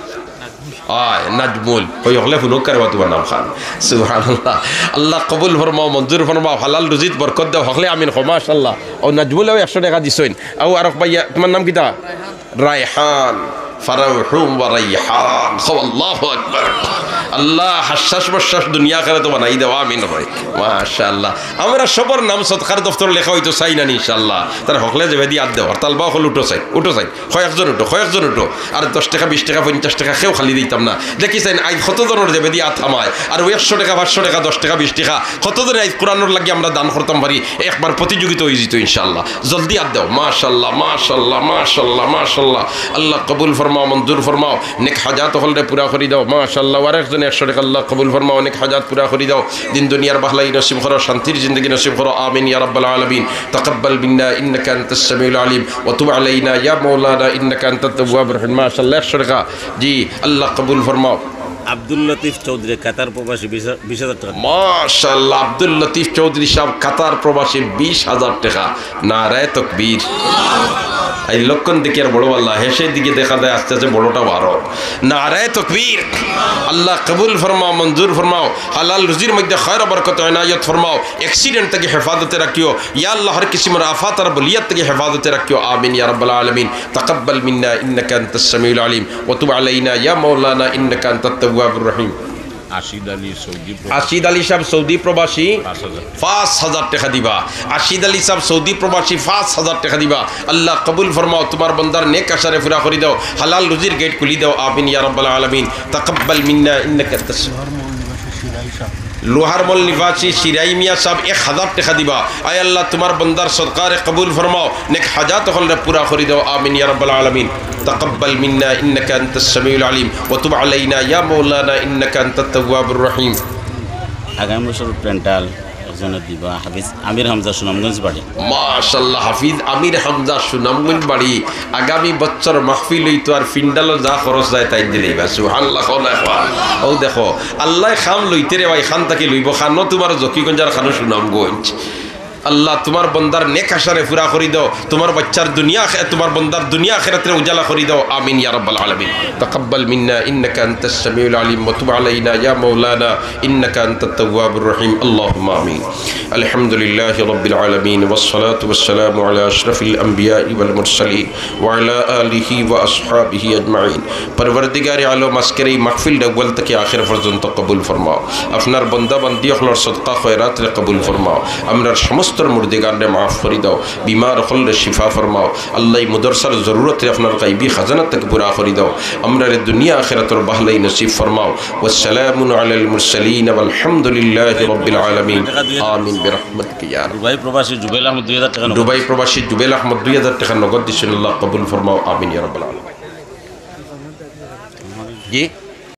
আয়, নাজমুল। অই হকলে হুনুক কারবা তুমার নামখান। সুবহানাল্লাহ। আল্লাহ কবুল ফরমাও, মঞ্জুর ফরমাও, হালাল রুজিত বরকত দাও, হকলে আমিন কও। মাশাআল্লাহ। অউ নাজমুলেও একশো টেকা দিছইন। অউ আরক ভাইয়া, তুমার নাম কিতা? রায়হান। ফারাউহুম ওয়া রাইহান। কও আল্লাহু আকবার। আল্লাহ, হাশ্বাস প্রশ্বাস দুনিয়া আখিরাতো বানাই দেও, আমিন কই। মাশাআল্লাহ। আমরা সবর নাম সদকার দফতরো লেখা অইতো চাইরানি ইনশাআল্লাহ। তারা হকলে যেবাদি আত দেও, হরতাল বা হকল উঠো চাই, উঠো চাই। কয়েকজন উঠো, কয়েকজন উঠো। আর দশ টেকা, বিশ টেকা, পঞ্চাশ টেকা কেউ খালি দিতাম না। দেখি চাইন, আইজ কতজনর যেবাদি আত হামায়। আর অউ একশো টেকা, পাঁচশো টেকা, দশ টেকা, বিশ টেকা, কতজনে আইজ কোরআনর লাগি আমরা দান করতাম পারি, একবার প্রতিযোগিতা অইযিতো ইনশাআল্লাহ। জলদি আত দেও। মাশাআল্লাহ, মাশাআল্লাহ, মাশাআল্লাহ, মাশাআল্লাহ। আল্লাহ কবুল ফরমাও। ফরমাও, মঞ্জুর ফরমাও, নেক হাজাত অকলরে পুরা করি দাও। মাশাআল্লাহ, আরেকজনে একশো টেকা। আল্লাহ কবুল ফরমাও, নেক হাজাত পুরা করি দাও, দিন দুনিয়ার ভালাই নসিব করো, শান্তির জিন্দেগি নসিব করো। আমিন ইয়া রাব্বাল আলামিন। তাকাব্বাল মিন্না ইন্নাকা আনতাস সামিউল আলিম ওয়া তুব আলাইনা ইয়া মাওলানা ইন্নাকা আনতাত তাওয়াবুর রহিম। মাশাআল্লাহ, একশো টেকা। জি, আল্লাহ কবুল ফরমাও। আব্দুল লতিফ চৌধুরী, কাতার প্রবাসী, বিশ হাজার টেকা। মাশাআল্লাহ, আব্দুল লতিফ চৌধুরী সাব, কাতার প্রবাসী, বিশ হাজার টেকা। নারায়ে তকবীর। এই লক্ষণ দেখি আর বড় আল্লাহ, হেষে দিকে দেখা যায় আস্তে আস্তে বড়টা বারো। নারায়ে তকবীর। আল্লাহ কবুল ফরমাও, মঞ্জুর ফরমাও, হালাল রুজির মধ্যে খয়র বরকত এনায়েত ফরমাও, accident থাকি হেফাজতে রাখিও। ইয়া আল্লাহ, হর কিসিমর আফাত আর বলিয়াত থাকি হেফাজতে রাখিও। আমিন ইয়া রাব্বাল আলামিন। তাকাব্বাল মিন্না ইন্নাকা আনতাস সামিউল আলিম ওয়া তুব আলাইনা ইয়া মাওলানা ইন্নাকা আনতাত তাওয়াবুর রহিম। আশিদ আলী সৌদি প্রবাসী। আশিদ আলী সাব সৌদি প্রবাসী, পাঁচ হাজার। পাঁচ হাজার টেকা দিবা। আশিদ আলী সাব সৌদি প্রবাসী, পাঁচ হাজার টেকা দিবা। আল্লাহ কবুল ফরমাও, তুমার বন্দার নেক আশারে পুরা করি দাও, হালাল রুজির গেট খুলি দাও। আমিন ইয়া রাব্বাল আলামিন। তাকাব্বাল মিন্না ইন্নাকা আনতাস। লোহার মল নিবাসী শিরাই মিয়া সাব এক হাজার টেকা দিবা। আয় আল্লাহ, তুমার বন্দার সদকারে কবুল ফরমাও, নেক হাজাত অকলরে পুরা করি দাও। আমিন ইয়া রাব্বাল আলামিন। তাকাব্বাল মিন্না ইন্নাকা আনতাস সামিউল আলিম ওয়া তুব আলাইনা ইয়া মাওলানা ইন্নাকা আনতাত তাওয়াবুর রহিম। আগামী বছর প্যান্ডেল একজনে দিবা, হাফিজ আমির হামজা সুনামগঞ্জ বাড়ি। মাশাআল্লাহ, হাফিজ আমির হামজা সুনামগঞ্জ বাড়ি। আগামী বছর মাহফিল অইতো আর প্যান্ডেলো যা খরচ যায় তাইন দিলাইবা। সুবহানাল্লাহ, কও না একবার। অউ দেখো, আল্লায় খান লইতে রে ভাই, খান থাকি লইবো, খানো তুমার জকিগঞ্জ আর খানো সুনামগঞ্জ। আল্লাহ, তুমার বন্দার নেক আশারে পুরা করি দাও, তুমার বাচ্চার দুনিয়া আখে-, তুমার বন্দার দুনিয়া আখিরাতরে উজালা করি দাও। আমিন ইয়া রাব্বাল আলামিন। তাকাব্বাল মিন্না ইন্নাকা আনতাস সামিউল আলিম ওয়া তুব আলাইনা ইয়া মাওলানা ইন্নাকা আনতাত তাওয়াবুর রহিম। আল্লাহুম্মা আমিন। আলহামদুলিল্লাহি রাব্বিল আলামিন ওয়াস সালাতু ওয়াস সালামু আলা আশরাফিল আম্বিয়াই ওয়াল মুরসালিন ওয়া আলা আলিহি ওয়া আসহাবিহি আজমাইন। পরওয়ারদিগারে আলম, আজকের এই মাহফিলটা আউয়াল থাকি আখের পর্যন্ত কবুল ফরমাও। আপনার বন্দা বান্দি অকলর সদকা খয়রাতরে কবুল ফরমাও। আমরার সমস্তর মুর্দেগানরে মাফ করি দাও, বিমার অকলরে শিফা ফরমাও। আল্লাহ, এই মাদ্রাসার জরুরতরে আপনার গাইবি খাজানা থাকি পুরা করি দাও। আমরারে দুনিয়া আখিরাতর ভালাই নসিব ফরমাও। ওয়াসসালামুন আলাল মুরসালিন ওয়ালহামদুলিল্লাহি রাব্বিল আলামিন। আমিন বিরহমাতিকা ইয়া আরহাম। দুবাই প্রবাসী জুবেল আহমদ দুই হাজার টেকা নগদ। দুবাই প্রবাসী জুবেল আহমদ দুই হাজার টেকা নগদ দিছইন। আল্লাহ কবুল ফরমাও। আমিন ইয়া রাব্বাল আলামিন। জি?